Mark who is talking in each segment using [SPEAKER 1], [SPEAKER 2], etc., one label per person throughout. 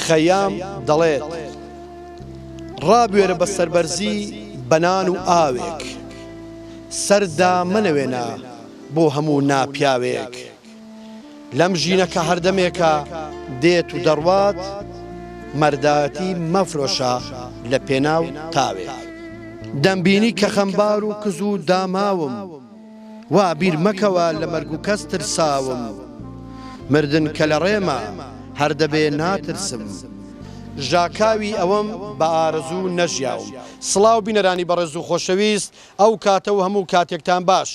[SPEAKER 1] خەیام دەڵێت، ڕابوێرە بە سەربەرزی بە نان و ئاوێک، سەر دامەنەوێنە بۆ هەموو ناپیاوێک. لەم ژینە کە هەردەمێکە دێت و دەڕوات، مەردایەتی مەفرۆشە لە پێناو تاوێک. دەمبینی کە خەمبار و کز و داماوم، وا بیر مەکەوە لە مەرگ و کەس ترساوم. مردن کە لە ڕێمە هەر دەبێ ناترسم. ژاکاوی ئەوەم بە ئارەزوو نەژیاوم. سڵاو بینەرانی بەڕێز و خۆشەویست، ئەو کاتە و هەموو کاتێکتان باش.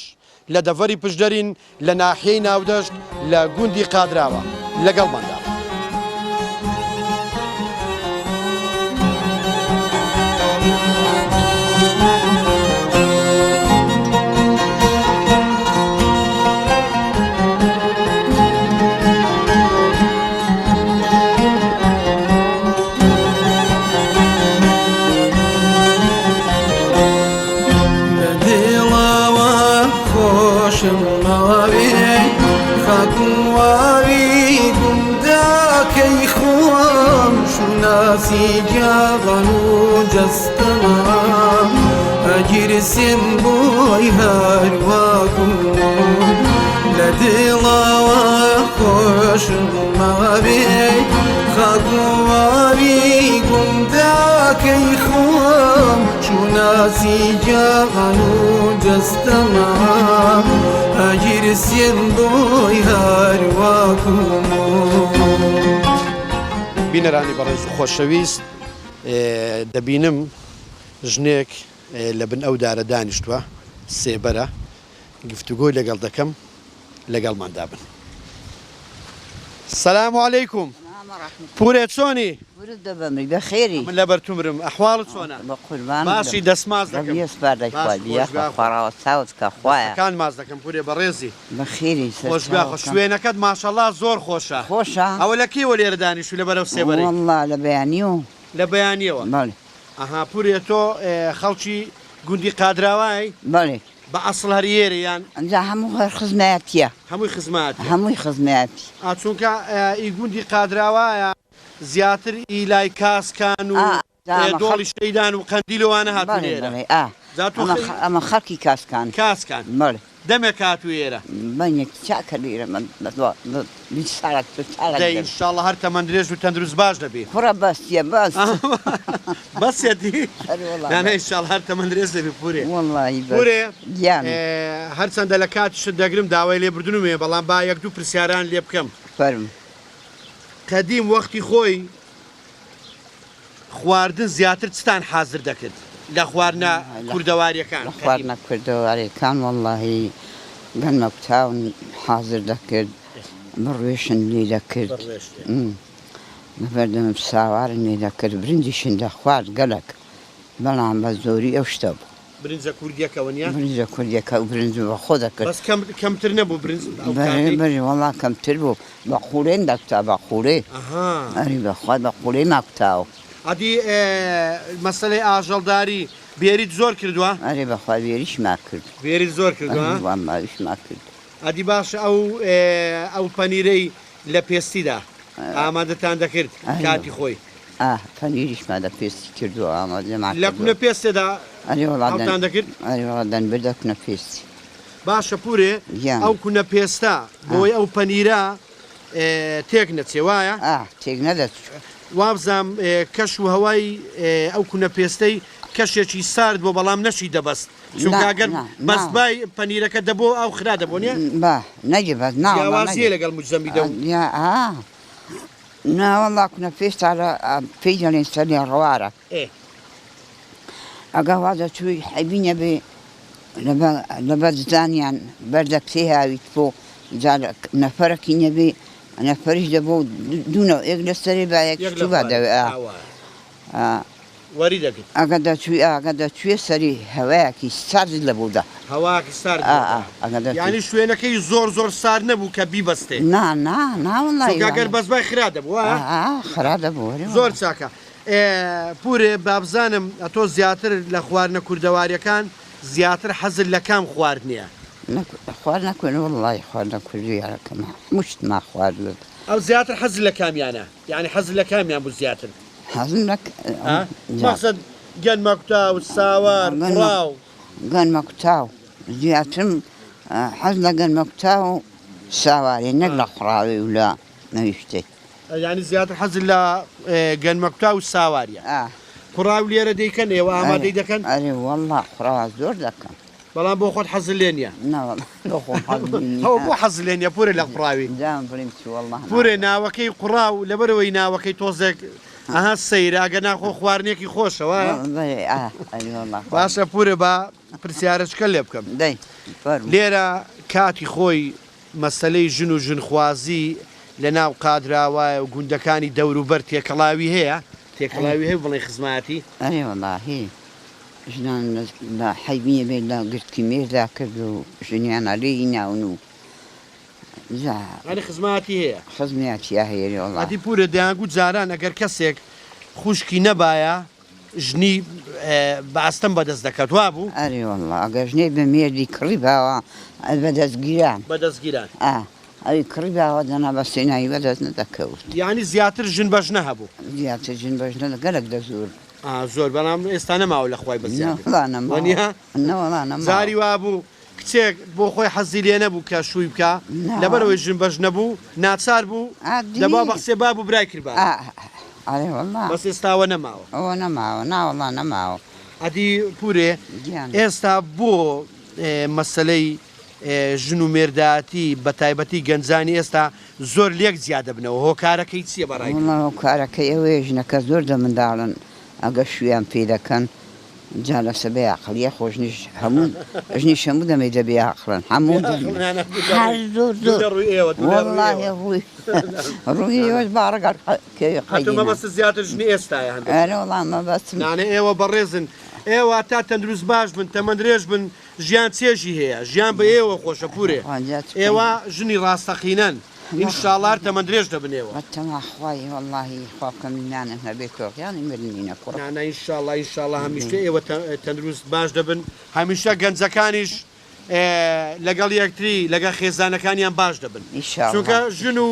[SPEAKER 1] لە دەڤەری پشدەرین لە ناحیەی ناودەشت لە گوندی قادراوە لەگەڵماندا بن.
[SPEAKER 2] لە دڵەوە خۆشم ناوێ خاک و واوی گوندەکەی خۆم شوناسی گیاڕان و جەستەمە ئەگیرسێم بۆی هەرواکم لە دڵەوە خۆشم ناوێ خاک و واوی گوندەکەی خۆم شوناسی گیان و جەستەمە ئەگیرسێن بۆی هەرواکم.
[SPEAKER 1] بینەرانی بەڕێز و خۆشەویست دەبینم ژنێک لە بن ئەو دارە دانیشتووە سێبەرە گفتوگۆی لەگەڵ دەکەم لەگەڵماندا بن. سلام علیکم پورێ چۆنی؟
[SPEAKER 3] ورد دەبەمری بەخێری.
[SPEAKER 1] من لەبەر تو مرم ئەحواڵت چۆنە؟
[SPEAKER 3] بە قوربانت
[SPEAKER 1] بم. باشی دەست ماچ دەکەم.
[SPEAKER 3] ڕەبی سپاردای
[SPEAKER 1] باش
[SPEAKER 3] خوا
[SPEAKER 1] خۆش
[SPEAKER 3] بیا
[SPEAKER 1] بێ
[SPEAKER 3] خوا ڕاوەستاوت کە خوایە.
[SPEAKER 1] دەستەکان ماچ دەکەم پورێ بەڕێزی.
[SPEAKER 3] بەخێری سەر
[SPEAKER 1] خۆش بێ خۆ
[SPEAKER 3] چاوەکەم.
[SPEAKER 1] شوێنەکەت ماشەڵا زۆر خۆشە.
[SPEAKER 3] خۆشە؟
[SPEAKER 1] ئەوە لە کەیوە لێرە دانیشتوی لەبەر ئەو سێبەرەی؟
[SPEAKER 3] وەڵا لە بەیانیەوە.
[SPEAKER 1] لە بەیانیەوە.
[SPEAKER 3] بەڵێ.
[SPEAKER 1] ئەها پورێ تۆ خەڵکی گوندی قادراوای؟
[SPEAKER 3] بەڵێ.
[SPEAKER 1] بە ئەسڵ هەر ئێرە یان؟
[SPEAKER 3] ئەنجا هەموو هەر خزمایەتیە.
[SPEAKER 1] هەمووی خزمایەتیە.
[SPEAKER 3] هەمووی خزمایەتی.
[SPEAKER 1] ئا چونکە ئی گوندی قادراوایە زیاتر ئی لای کاسکان و دۆڵی شەیدان و قەندیل و وانە هاتوون ئێرە.
[SPEAKER 3] بەڵێ بەڵێ ئا
[SPEAKER 1] جا تۆ
[SPEAKER 3] ئەمە
[SPEAKER 1] خی.
[SPEAKER 3] ئەمە خەڵکی کاسکان.
[SPEAKER 1] کاسکان.
[SPEAKER 3] بەڵێ.
[SPEAKER 1] دەمێکە هاتووی ئێرە؟
[SPEAKER 3] بەینێکی چاکە لێرە من بە دوا بە 20 ساڵێک چل ساڵێک
[SPEAKER 1] دەی
[SPEAKER 3] دەبێ.
[SPEAKER 1] ئینشاڵڵا هەر تەمەن درێژ و تەندروست باش دەبی.
[SPEAKER 3] کوڕە بەسیە بەس.
[SPEAKER 1] بەسیەتی؟
[SPEAKER 3] ئەرێ وەڵا
[SPEAKER 1] نا نا
[SPEAKER 3] بەس.
[SPEAKER 1] ئینشاڵڵا هەر تەمەن درێژ دەبی پورێ.
[SPEAKER 3] وەڵایی بەس
[SPEAKER 1] پورێ
[SPEAKER 3] گیانم.
[SPEAKER 1] هەرچەندە لە کاتیشت دەگرم داوای لێبوردنم هەیە بەڵام با یەک دوو پرسیاران لێ بکەم.
[SPEAKER 3] فەرموو.
[SPEAKER 1] قەدیم وەختی خۆی خواردن زیاتر چتان حازر دەکرد لە خواردنە کوردەواریەکان؟
[SPEAKER 3] لە خواردنە کوردەواریەکان وەڵاهی گەنمە کوتاون حازر دەکرد، بڕوێشن لێ دەکرد، لەبەردەم ساوارن لێ دەکرد، برنجیشن دەخوارد گەلەک، بەڵام بە زۆری ئەو شتە بوو.
[SPEAKER 1] برنجە کوردیەکە وەنیە؟
[SPEAKER 3] برنجە کوردیەکە و برنج بە خۆ دەکرد.
[SPEAKER 1] بەس کەم کەمتر نەبوو برنج ئەو
[SPEAKER 3] بەرێ
[SPEAKER 1] کاتەی؟
[SPEAKER 3] بەرێ وەڵا کەمتر بوو بە قوڵێن دەکوتا بە قوڵێ.
[SPEAKER 1] ئەها.
[SPEAKER 3] ئەری بە خوا بە قوڵێ ماکوتاوە.
[SPEAKER 1] ئەدی مەسەلەی ئاژەڵداری بێریت زۆر کردوە؟
[SPEAKER 3] ئەرێ بە خوا بێریشما کرد.
[SPEAKER 1] بێریت زۆر کردوە؟
[SPEAKER 3] ئەرێ وەڵا ویشما کرد.
[SPEAKER 1] ئەدی باشە ئەو ئەو پەنیرەی لە پێستیدا ئامادەتان دەکرد کاتی خۆی؟
[SPEAKER 3] ئا پەنیریشمان لە پێستی کردووە ئامادەمان
[SPEAKER 1] لە
[SPEAKER 3] کردووە.
[SPEAKER 1] کونە پێستێدا
[SPEAKER 3] ئەرێ وەڵا دەن
[SPEAKER 1] هەڵتان دەکرد؟
[SPEAKER 3] ئەرێ وەڵا دەنبردە کونە پێستی.
[SPEAKER 1] باشە پورێ
[SPEAKER 3] گیانم.
[SPEAKER 1] ئەو کونە پێستە
[SPEAKER 3] ئا.
[SPEAKER 1] بۆی ئەو پەنیرە تێک نەچێ وایە؟
[SPEAKER 3] ئا تێک نەدەچوو.
[SPEAKER 1] وابزانم کەش و هەوای ئەو کونە پێستەی کەشێکی سارد بۆ بەڵام نەشی دەبەست چونکە
[SPEAKER 3] نا
[SPEAKER 1] گەر
[SPEAKER 3] نا نا.
[SPEAKER 1] بەستبای پەنیرەکە دەبۆ ئاو خرا دەبۆ نیە؟
[SPEAKER 3] با نەیدەبەست نا وەڵا
[SPEAKER 1] جیاوازیە
[SPEAKER 3] نەیدە
[SPEAKER 1] لەگەڵ مجەمیدە و.
[SPEAKER 3] یا ئا نا وەڵا کونە پێستا لە پێی دەڵێن سەرێ ڕەوارە.
[SPEAKER 1] ئێ.
[SPEAKER 3] ئەگە وا دەچووی حەیبی نەبێ لەبەر ددانیان بەردەک تێ هاویت بۆ جا نەفەرەکی نەبێ نەفەریش دەبۆ دوو نەوە یەک لە سەرێ با یەک
[SPEAKER 1] یەک لە
[SPEAKER 3] چوو با
[SPEAKER 1] خوارێ
[SPEAKER 3] دەوێ ئا
[SPEAKER 1] ئا وایە.
[SPEAKER 3] ئا.
[SPEAKER 1] وەری دەگرت.
[SPEAKER 3] ئەگە دەچووی ئەگە دەچوویە سەری هەوایەکی ساردت لە بۆ دا.
[SPEAKER 1] هەوایەکی سارد
[SPEAKER 3] ئا
[SPEAKER 1] بۆ
[SPEAKER 3] ئا
[SPEAKER 1] دا.
[SPEAKER 3] ئەگە دەچووی.
[SPEAKER 1] یانی شوێنەکەی زۆر زۆر سارد نەبوو کە بیبەستێ.
[SPEAKER 3] نا نا نا وەڵایی
[SPEAKER 1] چونکە
[SPEAKER 3] وا
[SPEAKER 1] گەر
[SPEAKER 3] نەبوو.
[SPEAKER 1] بەستبای خرا دەبوو
[SPEAKER 3] ئا
[SPEAKER 1] وایە؟
[SPEAKER 3] ئا خرا دەبوو ئەرێ
[SPEAKER 1] زۆر
[SPEAKER 3] وەڵا.
[SPEAKER 1] چاکە. ئێ پورێ بابزانم ئەتۆ زیاتر لە خواردنە کوردەواریەکان زیاتر حەزت لە کام خواردنە؟
[SPEAKER 3] خواردنە کوردی وەڵایی خواردنە کوردیەکەمان هەموو شتمان خواردووە.
[SPEAKER 1] ئەو زیاتر حەزت لە کامیانە؟ یانی حەزت لە کامیان بوو زیاتر؟
[SPEAKER 3] حەزم لە
[SPEAKER 1] ها؟ مەقسەد گەنمە کوتاو، ساوار، قوڕاو.
[SPEAKER 3] گەنمە کوتاو زیاترم حەز لە گەنمە کوتاو و ساوارێ نەک لە قوڕاوی و لە نەوی شتێ.
[SPEAKER 1] یانی زیاتر حەزت لە گەنمە کوتاو و ساواریە. قوڕاو لێرە دەیکەن ئێوە ئامادەی دەکەن؟
[SPEAKER 3] ئەرێ وەڵا قوڕاو زۆر دەکەم.
[SPEAKER 1] بەڵام بۆ خۆت حەزت لێ نیە؟
[SPEAKER 3] نەوەڵا بۆ خۆم حەزم لێ نیە.
[SPEAKER 1] ئەوە بۆ حەزت لێ نیە پورێ لە قوڕاوی؟
[SPEAKER 3] جا بڵێم چی وەڵا.
[SPEAKER 1] پورێ ناوەکەی قوڕاو لەبەرئەوەی ناوەکەی تۆزێک ئەها سەیرە ئەگەر نا خۆ خواردنێکی خۆشە وایە؟
[SPEAKER 3] بەڵێ ئا ئەرێ وەڵا.
[SPEAKER 1] باشە پورێ با پرسیارەچکە لێ بکەم.
[SPEAKER 3] دەی فەرموو.
[SPEAKER 1] لێرە کاتی خۆی مەسەلەی ژن و ژنخوازی لە ناو قادراوایە و گوندەکانی دەوروبەر تێکەڵاوی هەیە؟ تێکەڵاوی هەیە بڵێن خزمایەتی؟
[SPEAKER 3] ئەرێ وەڵا هەیە. ژنان لە حەیبیە بێ لە گرتکی مێردا کرد و ژنیانە لێی ناون و جا.
[SPEAKER 1] یانی خزمایەتی هەیە؟
[SPEAKER 3] خزمایەتیا هەیە ئەرێ وەڵا.
[SPEAKER 1] ئەدی پورێ دەیانگوت جاران ئەگەر کەسێک خوشکی نەبایە ژنی بە ئەستەم بەدەست دەکەوت وابوو؟
[SPEAKER 3] ئەرێ وەڵا ئەگەر ژنێک بە مێردی کڕی باوە بە دەست گیران.
[SPEAKER 1] بە دەست گیران.
[SPEAKER 3] ئا ئەوی کڕی باوە دەنا بە سێنایی بە دەست نەدەکەوت.
[SPEAKER 1] یانی زیاتر ژن بە ژنە هەبوو؟
[SPEAKER 3] زیاتر ژن بە ژنە گەلەک دەزوور.
[SPEAKER 1] ئا زۆر بەڵام ئێستا نەماوە لە خوای بەزیاد بێت.
[SPEAKER 3] نەوەڵا نەماوە.
[SPEAKER 1] وەنیە؟
[SPEAKER 3] نەوەڵا نەماوە.
[SPEAKER 1] جاری وابوو کچێک بۆ خۆی حەزی لێ نەبوو کە شووی بکا لەبەرئەوەی ژن بەش نەبوو ناچار بوو دەبا بە قسەی باب و برای کردبایە.
[SPEAKER 3] ئەرێ وەڵا.
[SPEAKER 1] بەس ئێستا ئەوە نەماوە.
[SPEAKER 3] ئەوە نەماوە ناوەڵا نەماوە.
[SPEAKER 1] ئەدی پورێ ئێستا بۆ مەسەلەی ژن و مێردایەتی بە تایبەتی گەنجانی ئێستا زۆر لێک جیا دەبنەوە هۆکارەکەی چیە بە ڕای تۆ؟
[SPEAKER 3] وەڵا هۆکارەکەی ئەوەیە ژنەکە زۆر دە منداڵن ئەگەر شویان پێ دەکەن جا لەسە بێ عەقڵیە خۆ ژنیش هەموو ژنیش هەموو دەمێ دە بێ عەقڵن هەموو دەمێ هەر زۆر زۆر وەڵاهی ڕووی ڕووی ئێوەش باڕگەر کەوی
[SPEAKER 1] ئەتۆ
[SPEAKER 3] قەیدی نا
[SPEAKER 1] مەبەستت زیاتر ژنی ئێستایە هەندێک
[SPEAKER 3] ئەرێ وەڵا مەبەستم
[SPEAKER 1] نانە ئێوە بەڕێزن ئێوە تا تەندروست باش بن تەمەن درێژ بن ژیان چێژی هەیە ژیان بە ئێوە خۆشە پورێ
[SPEAKER 3] خوا جا چ بکەین
[SPEAKER 1] ئێوە ژنی ڕاستەقینەن ان شاءاللە هەر تەمەن درێژ دەبن ئێوە.
[SPEAKER 3] بەتەما خوای وەڵاهی خوا بکە منانم هەبێ تۆغیانی مردنینە کوڕم.
[SPEAKER 1] نانا ان شاءاللە ان شاءاللە هەمیشە ئێوە تەندروست باش دەبن هەمیشە گەنجەکانیش لەگەڵ یەکتری لەگەڵ خێزانەکانیان باش دەبن
[SPEAKER 3] ان شاءاللە.
[SPEAKER 1] چونکە ژن و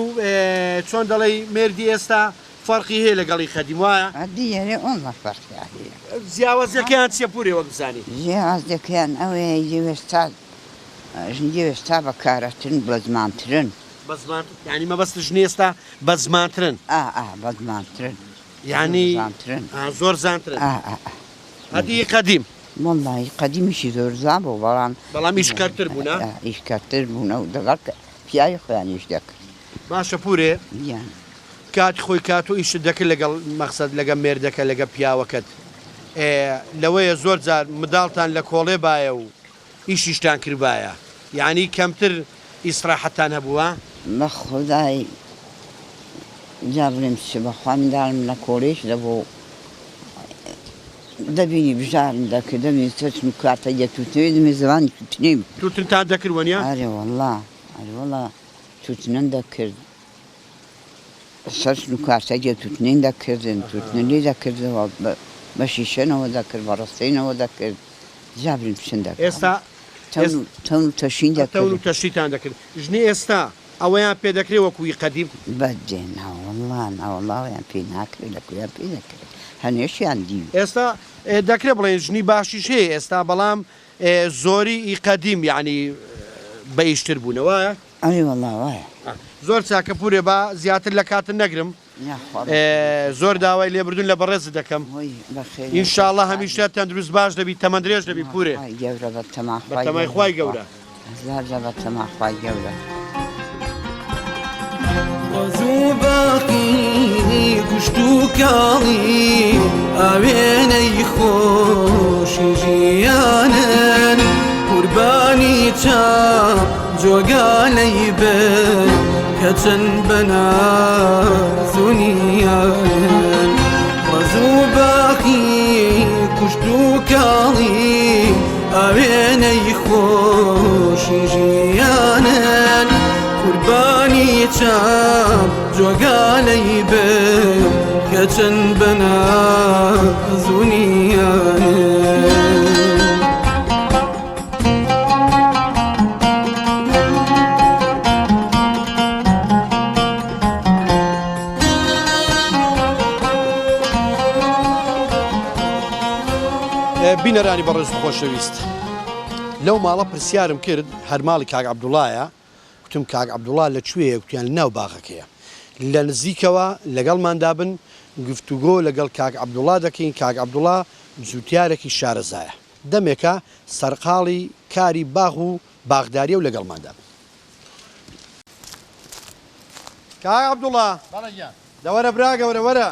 [SPEAKER 1] چۆن دەڵێی مێردی ئێستا فەرقی هەیە لەگەڵی قەدیم وایە؟
[SPEAKER 3] ئەدی ئەرێ ئۆڵڵا فەرقیان هەیە.
[SPEAKER 1] جیاوازیەکەیان چیە پورێ وەک بزانی؟
[SPEAKER 3] جیاوازیەکەیان ئەوەیە یەوێستا ژنی ئێستا بەکارەترن بەزمانترن.
[SPEAKER 1] بەزمان یانی مەبەستت ژنی ئێستا بەزمانترن؟
[SPEAKER 3] ئا ئا بەزمانترن.
[SPEAKER 1] یانی
[SPEAKER 3] زۆر زانترن.
[SPEAKER 1] ئا زۆر زانترن.
[SPEAKER 3] ئا ئا ئا.
[SPEAKER 1] ئەدی ئی قەدیم؟
[SPEAKER 3] وەڵڵا ئی قەدیمیشی زۆر زان بوو بەڵام.
[SPEAKER 1] بەڵام ئیشکەرتر بوونە؟
[SPEAKER 3] ئا ئیشکەرتر بوونە و دەگەڵ پیاوی خۆیان ئیش دەکرد.
[SPEAKER 1] باشە پورێ
[SPEAKER 3] گیان.
[SPEAKER 1] کاتی خۆی کە تۆ ئیشت دەکرد لەگەڵ مەقسەد لەگەڵ مێردەکە لەگەڵ پیاوەکەت ئێ لەوەیە زۆر جار مداڵتان لە کۆڵێ بایە و ئیشیشتان کردبایە یانی کەمتر ئیسراحەتتان هەبووە؟
[SPEAKER 3] بەخودای جا بڵێم چ بەخوا منداڵم لە کۆلێژ دەبوو دەبینی بژارم دەکرد دەبینی چەشن و کاتە یە توتنەوەی دەمێ زمانی توتنەی
[SPEAKER 1] توتنتان دەکرد وەنیە؟
[SPEAKER 3] ئەرێ وەڵا ئەرێ وەڵا توتنم دەکرد سەرچن و کارتەگێ توتنین دەکردن، توتنن لێ دەکردەوە، بە شیشەنەوە دەکرد، بە ڕستەینەوە دەکرد، جا بریم چن دەکرد.
[SPEAKER 1] ئێستا
[SPEAKER 3] تەون و تەون و تەشین
[SPEAKER 1] تەون
[SPEAKER 3] دەکرد.
[SPEAKER 1] و تەشیتان دەکرد. ژنی ئێستا ئەوەیان پێ دەکرێ وەکوو ئی قەدیم؟
[SPEAKER 3] بەدێ ناوەڵڵا ناوەڵڵا ئەوەیان پێ ناکرێ، لە کوێیان پێ دەکرێ؟ هەنێشیان دیوی.
[SPEAKER 1] ئێستا دەکرێ بڵێین ژنی باشیش هەیە ئێستا، بەڵام زۆری ئی قەدیم یەعنی بە ئیشتر بوونە وایە؟
[SPEAKER 3] ئەرێ وەڵا وایە.
[SPEAKER 1] زۆر چاکە پورێ با زیاتر لە کاتت نەگرم زۆر داوای لێبردون لە بەڕێزت دەکەم ان شاءاللە هەمیشە تەندروست باش دەبی تەمەن درێژ دەبی پورێ بەتەمای خوای گەورە.
[SPEAKER 2] ڕەزوو باقی کوشت و کاڵی ئاوێنەی خۆشی ژیانن قوربانی چا جۆگالەی بن کە چەند بەنازونیان ڕەزوو باقی کوشت و کاڵی ئاوێنەی خۆشی ژیانن قوربانی چاپ جۆگالەی بن کە چەند بەنازونیانن.
[SPEAKER 1] بینەرانی بەڕێز و خۆشەویست لەو ماڵە پرسیارم کرد هەر ماڵی کاک عەبدوڵایە گوتم کاک عەبدوڵا لە کوێیە گوتیان لە ناو باغەکەیە لە نزیکەوە لەگەڵماندا بن گفتوگۆ لەگەڵ کاک عەبدوڵا دەکەین کاک عەبدوڵا جوتیارێکی شارەزایە دەمێکە سەرقاڵی کاری باغ و باغداریە و لەگەڵماندا بن. کاک عەبدوڵا
[SPEAKER 4] بەڵێ گیان.
[SPEAKER 1] دە وەرە برا گەورە وەرە.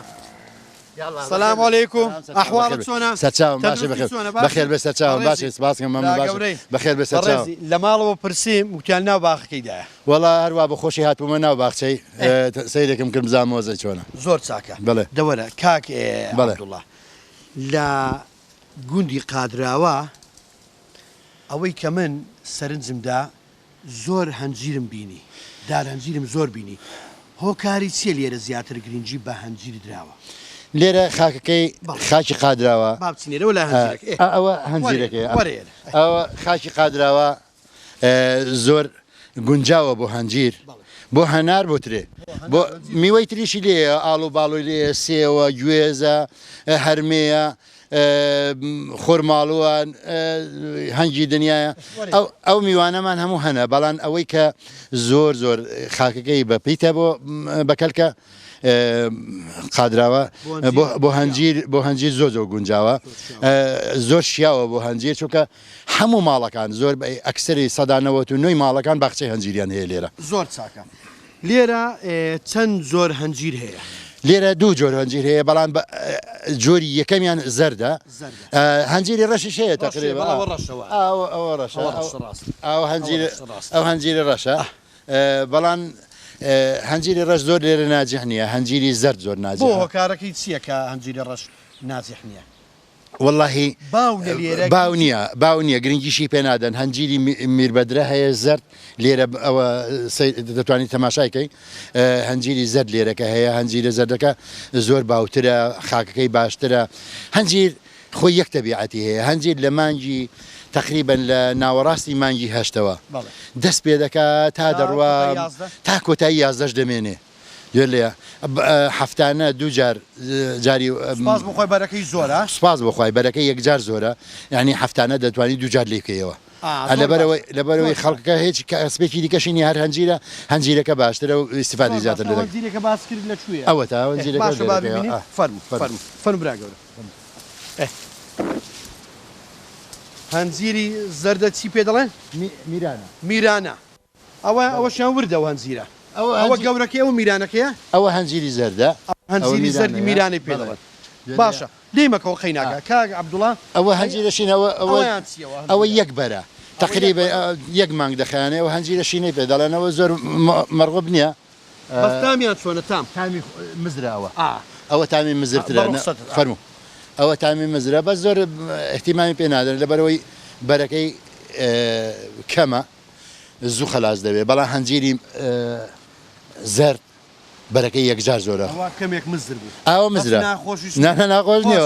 [SPEAKER 4] یاڵڵا
[SPEAKER 1] سلام
[SPEAKER 4] بەخێر بێ.
[SPEAKER 1] علیکم
[SPEAKER 4] سلام سەرچاوم
[SPEAKER 1] ئەحواڵت
[SPEAKER 4] بەخێر بێ.
[SPEAKER 1] چۆنە؟
[SPEAKER 4] سەرچاوم باشی
[SPEAKER 1] تەندروستی
[SPEAKER 4] بەخێر
[SPEAKER 1] چۆنە باشی؟
[SPEAKER 4] بەخێر بێ سەرچاوم
[SPEAKER 1] بەڕێزی
[SPEAKER 4] باشی سپاس کەم مەمنون
[SPEAKER 1] برا
[SPEAKER 4] باشی
[SPEAKER 1] گەورەی
[SPEAKER 4] بەخێر بێ سەرچاوم.
[SPEAKER 1] بەڕێزی لە ماڵەوە پرسیم وتیان ناو باخەکەیدایە.
[SPEAKER 4] وەڵا هەر وا بە خۆشی هاتبوومە ناو باخچەی
[SPEAKER 1] ئێ.
[SPEAKER 4] سەیرێکم کرد بزانم وەزعی چۆنە.
[SPEAKER 1] زۆر چاکە.
[SPEAKER 4] بەڵێ.
[SPEAKER 1] دە وەرە کاک
[SPEAKER 4] بەڵێ.
[SPEAKER 1] عەبدوڵا لە گوندی قادراوە ئەوەی کە من سەرنجم دا زۆر هەنجیرم بینی دار هەنجیرم زۆر بینی هۆکاری چیە لێرە زیاتر گرنگی بە هەنجیر دراوە؟
[SPEAKER 4] لێرە خاکەکەی خاکی قادراوە.
[SPEAKER 1] با بچین لێرەوە لای هەنجیرەکە. ئێ
[SPEAKER 4] ئەوە هەنجیرەکەیە.
[SPEAKER 1] وەرە ئێرە.
[SPEAKER 4] ئەوە خاکی قادراوە زۆر گونجاوە بۆ هەنجیر بۆ هەنار بۆ ترێ بۆ میوەی تریشی لێیە ئاڵو باڵوی لێیە سێوە گوێزە هەرمێیە خورماڵووە هەنگی دنیایە ئەو ئەو میوانەمان هەموو هەنە بەڵام ئەوەی کە زۆر زۆر خاکەکەی بە پیتە بۆ بەکەلکە قادراوە بۆ هەنجیر بۆ هەنجیر زۆر زۆر گونجاوە زۆر شیاوە بۆ هەنجیر چونکە هەموو ماڵەکان زۆر ئەکسری 99% ماڵەکان باخچەی هەنجیریان هەیە لێرە.
[SPEAKER 1] زۆر چاکە لێرە چەند جۆر هەنجیر هەیە؟
[SPEAKER 4] لێرە دوو جۆر هەنجیر هەیە بەڵام جۆری یەکەمیان زەردە هەنجیری ڕەشیش هەیە تقریبا ئەوە ڕەشە ئەو هەنجیر ئەو هەنجیری ڕەشە بەڵام هەنجیری ڕەش زۆر لێرە ناجح نییە هەنجیری زەرد زۆر ناجح
[SPEAKER 1] بۆ هۆکارەکەی چییە کە هەنجیری ڕەش ناجح نییە؟
[SPEAKER 4] وەڵاهی
[SPEAKER 1] باو نیە لێرە
[SPEAKER 4] باو نییە باو نییە گرنگیشی پێ نادەن هەنجیری میربەدرە هەیە زەرد لێرە ئەوە دەتوانیت تەماشای کەی هەنجیری زەرد لێرەکە هەیە هەنجیرە زەردەکە زۆر باوترە خاکەکەی باشترە هەنجیر خۆی یەک تەبیعەتی هەیە هەنجیر لە مانگی تقریبا لە ناوەڕاستی مانگی هەشتەوە دەست پێ دەکا تا دەڕوا تا کۆتایی یازدەش دەمێنێ گوێ لێیە هەفتانە دوو جار جاری
[SPEAKER 1] سوپاس بۆ خوای بەرەکەی زۆرە.
[SPEAKER 4] سوپاس بۆ خوای بەرەکەی یەکجار زۆرە یانی هەفتانە دەتوانی دوو جار لێی بکەیەوە لەبەرەوەی لەبەرەوەی خەڵکەکە هیچ کەسبێکی دیکەشی نیە هەر هەنجیرە هەنجیرەکە باشترە و ئیستیفادەی زیاتر لێ دەکەن.
[SPEAKER 1] هەنجیرەکە باس کرد لە کوێیە؟
[SPEAKER 4] ئەوەتا هەنجیرەکە
[SPEAKER 1] باشە با ببینین فەرموو فەرموو فەرموو برا گەورە هەنجیری زەردە چی پێ دەڵێن؟
[SPEAKER 4] میرانە.
[SPEAKER 1] میرانە. ئەوە ئەوەشیان وردە ئەو هەنجیرە. ئەوە گەورەکەی ئەو میرانەکەیە؟
[SPEAKER 4] ئەوە هەنجیری زەردە.
[SPEAKER 1] هەنجیری زەردی میرانەی پێ دەڵێن. باشە لێی مەکەوە قەیناکە کاک عەبدوڵا.
[SPEAKER 4] ئەوە هەنجیرە شینە ئەوە
[SPEAKER 1] ئەوەیان چییە؟
[SPEAKER 4] ئەوە یەک بەرە تەقریبەن یەک مانگ دەخایەنێ ئەوە هەنجیرە شینەی پێ دەڵێن ئەوە زۆر مەرغوب نییە.
[SPEAKER 1] بەس تامیان چۆنە تام؟
[SPEAKER 4] تامی مزرە ئەوە. ئەوە تامی مزرترە فەرموو. ئەوە تامی مزرە بەس زۆر ئیهتیمامی پێ نادەن لەبەرئەوەی بەرەکەی کەمە. زوو خەلاس دەبێ بەڵام هەنجیری زەرد بەرەکەی یەکجار زۆرە.
[SPEAKER 1] ئەوە کەمێک مزر بوو.
[SPEAKER 4] ئەوە مزرە.
[SPEAKER 1] بەس ناخۆشیش
[SPEAKER 4] نا نا ناخۆش نییە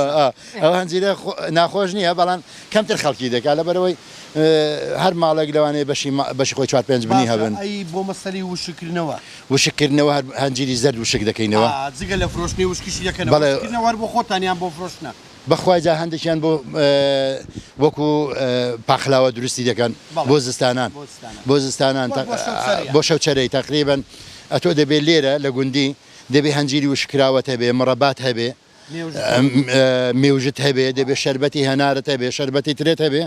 [SPEAKER 4] ئەوە هەنجیرە ناخۆش نییە بەڵام کەمتر خەڵکی دەکات لەبەرئەوەی هەر ماڵێک لەوانەیە بەشی بەشی خۆی چوار پێنج بنی هەبن.
[SPEAKER 1] باشە ئەی بۆ مەسەلەی وشککردنەوە؟
[SPEAKER 4] وشککردنەوە هەر هەنجیری زەرد وشک دەکەینەوە.
[SPEAKER 1] ئا جگە لە فرۆشتنی وشکیشی دەکەنەوە.
[SPEAKER 4] بەڵێ.
[SPEAKER 1] وشککردنەوە هەر بۆ خۆتان یان بۆ فرۆشتنە؟
[SPEAKER 4] بەخوای جا هەندێکیان بۆ وەکو پاخلاوە دروستی دەکەن بۆ زستانان بۆ زستانان بۆ شەوچەرەی تقریبن ئەتۆ دەبێ لێرە لە گوندی دەبێ هەنجیری وشکراوەت هەبێ مڕەبات هەبێ مێوژت هەبێ دەبێ شەربەتی هەنارت هەبێ شەربەتی ترێت هەبێ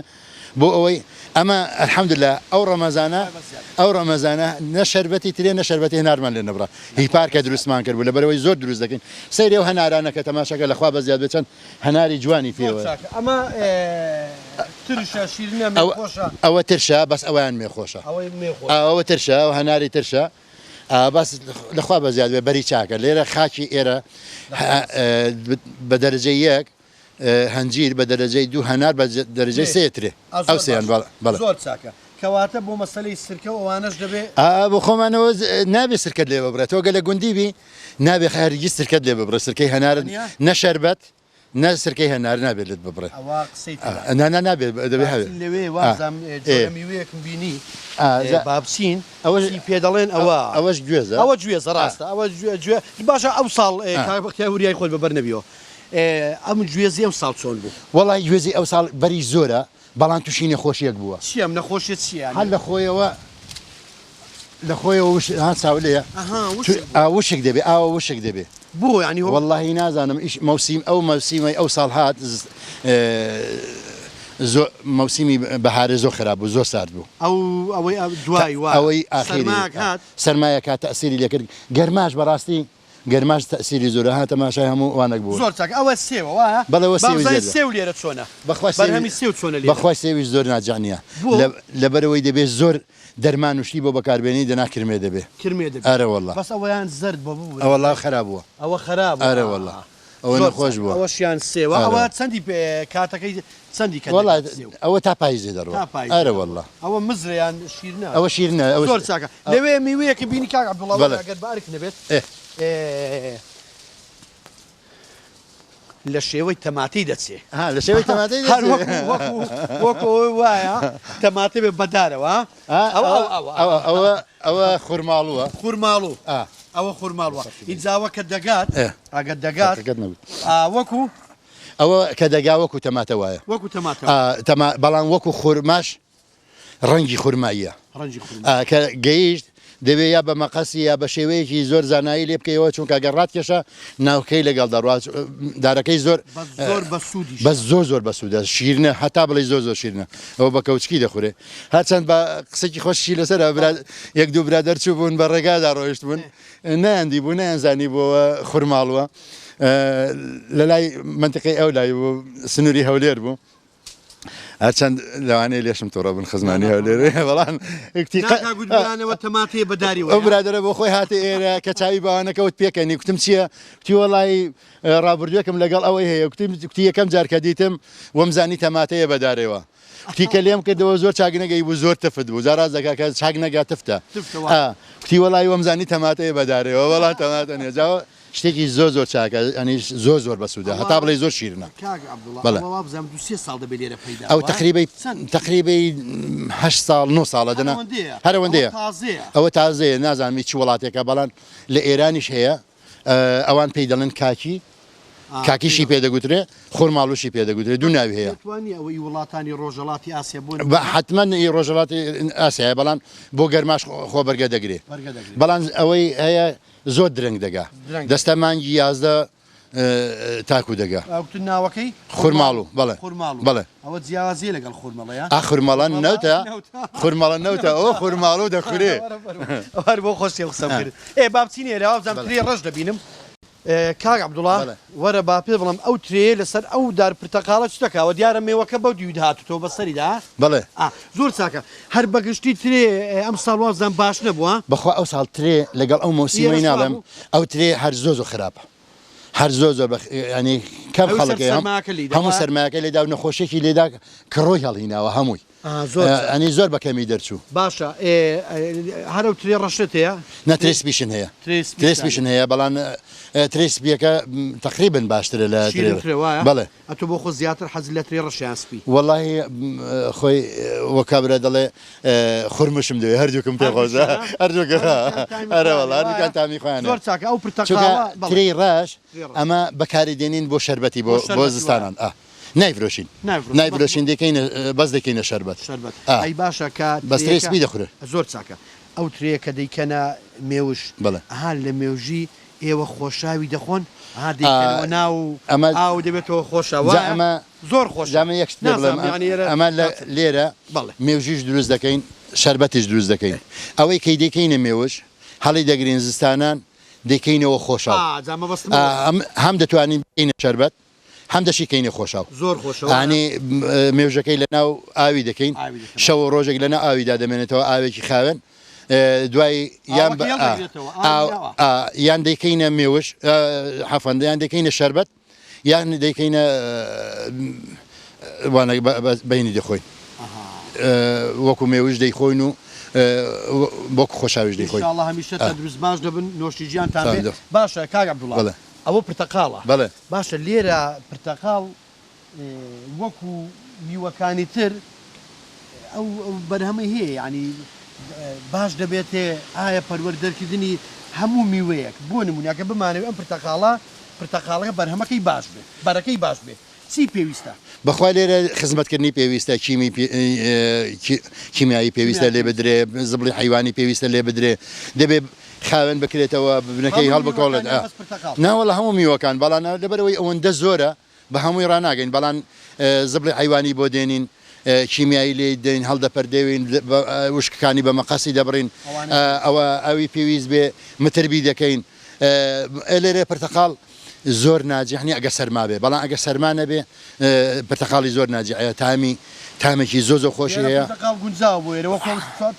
[SPEAKER 4] بۆ ئەوەی ئەمە الحمدللە ئەو ڕەمەزانە ئەو ڕەمەزانە نە شەربەتی ترێ نە شەربەتی هەنارمان لێ نەبڕا هی پارکە دروستمان کرد بوو لەبەرئەوەی زۆر دروست دەکەین سەیری ئەو هەنارانە کە تەماشاکە لەخوا بەزیاد بێت چەند هەناری جوانی
[SPEAKER 1] زۆر
[SPEAKER 4] پێوە
[SPEAKER 1] چاکە ئەمە ترشە شیرنە
[SPEAKER 4] ئەوە
[SPEAKER 1] مێخۆشە
[SPEAKER 4] ئەوە ترشە بەس ئەویان مێخۆشە
[SPEAKER 1] ئەوەی مێخۆشە
[SPEAKER 4] ئەوە ترشە ئەو هەناری ترشە بەس لەخوا بەزیاد بێ بەری چاکە لێرە خاکی ئێرە بە دەرەجەی یەک هەنجیر بە دەرەجەی دوو هەنار بە دەرەجەی سێ ترێ ئەو سێیان بەڵێ.
[SPEAKER 1] زۆر چاکە کەواتە بۆ مەسەلەی سرکە و ئەوانەش دەبێ.
[SPEAKER 4] ئا بۆ خۆمانەوە نابێ سرکەت لێ ببڕێ تۆ گەر لە گوندی بی نابێ هەرگیز سرکەت لێ ببڕێ سرکەی هەنارت نە شەربەت نە سرکەی هەنار نابێت لێت ببڕێ.
[SPEAKER 1] ئەوە قسەی ترە.
[SPEAKER 4] نا نا نابێ دەبێ هەبێ.
[SPEAKER 1] لەوێ وابزانم جۆرە میوەیەکم بینی با بچین
[SPEAKER 4] ئەوەش
[SPEAKER 1] چی پێ دەڵێن ئەوە
[SPEAKER 4] ئەوەش گوێزە
[SPEAKER 1] ئەوە گوێزە ڕاستە ئەوە گوێ باشە ئەو ساڵ کاک بەختیار وریای خۆت بەبەر نەبیەوە. ئەم گوێزی ئەم ساڵ چۆن بوو؟
[SPEAKER 4] وەڵای گوێزی ئەو ساڵ بەری زۆرە بەڵام توشی نەخۆشیەک بووە.
[SPEAKER 1] چیە ئەم نەخۆشیە چیە یانی؟
[SPEAKER 4] هەر لە خۆیەوە لە خۆیەوە وش ها چاولەیە
[SPEAKER 1] ئەها وشک بوو.
[SPEAKER 4] ئا وشک دەبێ ئاوە وشک دەبێ.
[SPEAKER 1] بۆ یانی هۆ؟
[SPEAKER 4] وەڵاهی نازانم ئیش مەوسیم ئەو مەوسیمەی ئەو ساڵ هات زۆ مەوسیمی بەهارێ زۆر خراپ بوو زۆر سارد بوو.
[SPEAKER 1] ئەو ئەوەی دوای وا
[SPEAKER 4] ئەوەی ئاخیری
[SPEAKER 1] سەرماک هات؟
[SPEAKER 4] سەرمایەک هات تەئسیری لێ کرد گەرماش بەڕاستی گەرماش تەئسیری زۆرە ها تەماشای هەموو وانەک بوون.
[SPEAKER 1] زۆر چاک ئەوە سێوە وایە؟
[SPEAKER 4] بەڵێ ئەوە
[SPEAKER 1] با
[SPEAKER 4] سێوی
[SPEAKER 1] بزانین
[SPEAKER 4] زەردە.
[SPEAKER 1] سێو لێرە چۆنە؟
[SPEAKER 4] بەخوا سێوی
[SPEAKER 1] بەرهەمی سێو چۆنە لێرە؟
[SPEAKER 4] بەخوا سێویش زۆر ناجع نییە
[SPEAKER 1] بۆ؟
[SPEAKER 4] لە لەبەرئەوەی دەبێ زۆر دەرمان و شتی بۆ بەکار بێنی دەنا کرمێ دەبێ.
[SPEAKER 1] کرمێ دەبێ.
[SPEAKER 4] ئەرە وەڵا.
[SPEAKER 1] بەس ئەوەیان زەرد بووە ببورە.
[SPEAKER 4] ئەوەڵا خەراب بووە.
[SPEAKER 1] ئەوە خەراب بووە.
[SPEAKER 4] ئەرە وەڵا. ئەوە
[SPEAKER 1] زۆر
[SPEAKER 4] نەخۆش
[SPEAKER 1] چاک
[SPEAKER 4] بووە.
[SPEAKER 1] ئەوەشیان سێوە.
[SPEAKER 4] ئەرە.
[SPEAKER 1] ئەوە چەندی پێ کاتەکەی چەندی کە
[SPEAKER 4] وەڵا
[SPEAKER 1] دەگات سێو؟
[SPEAKER 4] ئەوە تا پایزێ دەڕوا.
[SPEAKER 1] تا پایزێ
[SPEAKER 4] ئەرە
[SPEAKER 1] دەڕوا.
[SPEAKER 4] وەڵا.
[SPEAKER 1] ئەوە مزرە یان شیرنە؟
[SPEAKER 4] ئەوە شیرنە ئەوە
[SPEAKER 1] زۆر چاکە. لەوێ میوەیەکم بینی کاک عەبدوڵا وەرە
[SPEAKER 4] بەڵێ.
[SPEAKER 1] ئەگەر بە ئەرک نەبێت.
[SPEAKER 4] ئێ.
[SPEAKER 1] لە شێوەی تەماتەی دەچێ.
[SPEAKER 4] ها لە شێوەی تەماتەی
[SPEAKER 1] هەر
[SPEAKER 4] دەچێ.
[SPEAKER 1] وەکو وەکو وەکو ئەوەی وایە تەماتە بێ بەدارەوە.
[SPEAKER 4] ئا
[SPEAKER 1] ئەوە
[SPEAKER 4] ئەوە
[SPEAKER 1] ئەوە
[SPEAKER 4] ئەوە ئەوە ئەوە خورماڵووە.
[SPEAKER 1] خورماڵوو.
[SPEAKER 4] ئا.
[SPEAKER 1] ئەوە خورماڵووە. ئینجا ئەوە کە دەگات
[SPEAKER 4] ئێ.
[SPEAKER 1] ئەگەر دەگات
[SPEAKER 4] فەرقەکەت نەبوو.
[SPEAKER 1] ئا وەکو.
[SPEAKER 4] ئەوە کە دەگا وەکو تەماتە وایە.
[SPEAKER 1] وەکو تەماتە
[SPEAKER 4] ئا تەما بەڵام وەکو خورماش ڕەنگی خورماییە.
[SPEAKER 1] ڕەنگی خورما.
[SPEAKER 4] ئا کە گەیشت دەبێ یا بە مەقەسی یا بە شێوەیەکی زۆر زانایی لێ بکەیەوە چونکە گەر ڕاتکێشا ناوکەی لەگەڵ دەڕوا دارەکەی زۆر
[SPEAKER 1] بەس زۆر بەسوودیشە.
[SPEAKER 4] بەس زۆر زۆر بەسوودە شیرنە هەتا بڵێی زۆر زۆر شیرنە ئەوە بە کەوچکی دەخورێ هەرچەند بە قسەکی خۆشی لەسەرە برا یەک دوو برادەر چووبوون بە ڕێگادا ڕۆیشتبوون نەیاندی بوو نەیانزانی بووەوە خورماڵوە لە لای مەنتیقەی ئەو لای بوو سنووری هەولێر بوو هەرچەند لەوانەیە لێشم توڕە بن خزمانی هەولێر بەڵام
[SPEAKER 1] گوتبرانەوە تەماتەیە بەداری
[SPEAKER 4] ئەو برادەرە بۆ خۆی هاتە ئێرە کە چاوی باوانەکەوت پێکەنی کوتم چییە کوتی وەڵی ڕابردوویەکم لەگەڵ ئەوەی هەیە کوتم کوتی یەکەم جار کە دیتم وەمزانی تەماتەیە بەدارێوە کوتی کە لێم کردەوە زۆر چاک نەگەی بوو زۆر تفت بوو جا ڕاست دەکا کە چاک نەگا تفتە کوتی وەڵی وەمزانی تەماتەیە بەدارێوە وەڵا تەماتە نیە جا شتێکی زۆر زۆر چاکە یانی زۆر زۆر بەسوودە هەتا بڵێی زۆر شیرنە.
[SPEAKER 1] کاک عەبدوڵا
[SPEAKER 4] بەڵێ.
[SPEAKER 1] ئەوە وابزانم دوو سێ ساڵ دەبێ لێرە پەیدا
[SPEAKER 4] ئەو
[SPEAKER 1] بووە
[SPEAKER 4] تەقریبەی
[SPEAKER 1] چەند؟
[SPEAKER 4] تەقریبەی هەشت ساڵ نۆ ساڵە
[SPEAKER 1] هەر
[SPEAKER 4] دەنا
[SPEAKER 1] ئەوەندەیە
[SPEAKER 4] هەر
[SPEAKER 1] ئەوە
[SPEAKER 4] ئەوەندەیە
[SPEAKER 1] تازەیە.
[SPEAKER 4] ئەوە تازەیە نازانم ئی چ وڵاتێکە بەڵام لە ئێرانیش هەیە ئەوان پێی دەڵێن کاکی
[SPEAKER 1] ئا
[SPEAKER 4] کاکیشی
[SPEAKER 1] پێی
[SPEAKER 4] پێ دەگوترێ خورماڵوشی پێ دەگوترێ دوو ناوی هەیە.
[SPEAKER 1] پێت وا نییە ئەوە ئی وڵاتانی ڕۆژهەڵاتی ئاسیا بۆ
[SPEAKER 4] بە
[SPEAKER 1] نموونە؟
[SPEAKER 4] حەتمەن ئی ڕۆژهەڵاتی ئاسیایە بەڵام بۆ گەرماش خۆ بەرگە دەگرێ
[SPEAKER 1] بەرگە دەگرێ.
[SPEAKER 4] بەڵام ئەوەی هەیە زۆر درەنگ دەگا
[SPEAKER 1] درەنگ
[SPEAKER 4] دەستە مانگی 11 تاکو دەگا.
[SPEAKER 1] گوتت ناوەکەی؟
[SPEAKER 4] خورماڵو بەڵێ
[SPEAKER 1] خورماڵو
[SPEAKER 4] بەڵێ.
[SPEAKER 1] ئەوە جیاوازیە لەگەڵ خورمەڵەیا؟
[SPEAKER 4] ئا خورمەڵە نەوتە خورمەڵە نەوتە ئەوە خورماڵو دەخورێ.
[SPEAKER 1] هەر بۆ خۆشی ئەو قسەم کرد. ئێ با بچینە ئێرە وابزانم ترێی ڕەش دەبینم. کاک عەبدوڵا وەرە با پێت بڵێم ئەو ترێیە لەسەر ئەو دار پرتەقاڵە چ دەکا وە دیارە مێوەکە بەو دیودا هاتووتەوە بەسەریدا
[SPEAKER 4] بەڵێ.
[SPEAKER 1] ئا زۆر چاکە هەر بەگشتی ترێ ئەمساڵ وابزانم باش نەبووە؟
[SPEAKER 4] بەخوا ئەو ساڵ ترێ لەگەڵ ئەو مەوسیمەی ناڵێم ئەو ترێ هەر زۆ زۆر خراپە هەر زۆ زۆر ینی کەم خەڵکی هەموو سەرمایەکە لێدا و نەخۆشیێکی لێدا کڕۆی هەڵهیناوە هەمووی ئەنی زۆر بە کەمی دەرچوو.
[SPEAKER 1] باشە هەر ئەو ترێ ڕەشەت هەیە؟
[SPEAKER 4] نا ترێ سپیشن هەیە ترێ سپیشن هەیە بەڵام ترێ سپیەکە تەقریبن باشترە لە
[SPEAKER 1] ترێ وایە؟
[SPEAKER 4] بەڵێ.
[SPEAKER 1] ئەتۆ بۆ خۆت زیاتر حەزت لە ترێ ڕەشە یان سپی؟
[SPEAKER 4] وەڵاهی خۆی وەک کابرا دەڵێ خورمشم دەوێ هەردووکم پێ خۆشە هەردووک ئەرە وەڵا هەردووکیان تامی خۆیان
[SPEAKER 1] زۆر چاکە ئەو پرتەقاڵە
[SPEAKER 4] چونکە ترێی ڕەش ئەمە بەکاری دێنین بۆ شەربەتی بۆ بۆ زستانان ئا نایفرۆشین نایفرۆشین دەکەینە بەس دەکەینە شەربەت
[SPEAKER 1] شەربەت ئەی باشە کە
[SPEAKER 4] بەس ترێی سپی دەخورێ
[SPEAKER 1] زۆر چاکە ئەو ترێیە کە دەیکەنە مێوژ
[SPEAKER 4] بەڵێ
[SPEAKER 1] ئەها لە مێوژی ئێوە خۆشاوی دەخۆن؟ ئەها دەیکەنەوە ناو
[SPEAKER 4] ئەمە
[SPEAKER 1] ئاو دەبێتەوە خۆشە
[SPEAKER 4] جا
[SPEAKER 1] وایە؟
[SPEAKER 4] ئەمە
[SPEAKER 1] زۆر خۆشە
[SPEAKER 4] جا من یەک شت پێ بڵێم
[SPEAKER 1] نازانم یانی ئێرە
[SPEAKER 4] ئەمە لە لێرە
[SPEAKER 1] بەڵێ.
[SPEAKER 4] مێوژیش دروست دەکەین شەربەتیش دروست دەکەین ئەوەی کەی دەیکەینە مێوژ هەڵی دەگرین زستانان دەیکەینەوە خۆشاو
[SPEAKER 1] ئا جا مەبەستم ئەوە
[SPEAKER 4] ئا هەم دەتوانین بکەینە شەربەت هەم دەشی کەینە خۆشاو
[SPEAKER 1] زۆر خۆشە وایە؟
[SPEAKER 4] ئانی مێوژەکەی لە ناو ئاوی دەکەین
[SPEAKER 1] ئاوی دەکەن
[SPEAKER 4] شەو و ڕۆژێک لە ناو ئاویدا دەمێنێتەوە ئاوێکی خاوێن دوای یان
[SPEAKER 1] ئاوەکەی هەڵدەگرێتەوە ئاوی ناو ئا.
[SPEAKER 4] یان دەیکەینە مێوژ عەفوەن یان دەیکەینە شەربەت یان دەیکەینە وانە بەینی دەخۆین وەکو مێوژ دەیخۆین و وەکو خۆشاویش دەیخۆین.
[SPEAKER 1] ان شاءاللە هەمیشە تەندروست باش دەبن نۆشی گیانتان بێ. باشە کاک عەبدوڵا ئەوە پرتەقاڵە باشە لێرە پرتەقاڵ وەکو میوەکانی تر ئەو بەرهەمەی هەیە یانی باش دەبێتێ ئایا پەروەر دەرکردنی هەموو میوەیەک بۆ نمونە کە بمانەوێ ئەم پرتەقاڵە پرتەقاڵەکە بەرهەمەکەی باش بێ، بەرەکەی باش بێ چی پێویستە؟
[SPEAKER 4] بەخوا لێرە خزمەتکردنی پێویستە، کیمی کیمیایی پێویستە لێ بدرێ، زبڵی حەیوانی پێویستە لێ بدرێ، دەبێ خاوێن بکرێتەوە، بنەکەی هەڵبکۆڵێت. ناوەڵا هەموو میوەکان، بەڵام لەبەرئەوەی ئەوەندە زۆرە بە هەمووی ڕاناگەین، بەڵام زبڵی حەیوانی بۆ دێنین، کیمیایی لێی دەین، هەڵدەپەردێوین، وشکەکانی بە مەقەسی دەبڕین، ئەوە ئەوی پێویست بێ متربی دەکەین. لێرە پرتەقاڵ زۆر ناجیح نیە ئەگەر سەرما بێ، بەڵام ئەگەر سەرما نەبێ پرتەقاڵی زۆر ناجیحە، تامی تامێکی زۆر زۆر خۆشی هەیە.
[SPEAKER 1] پرتەقاڵ گونجاوە بۆ ئێرە وەکو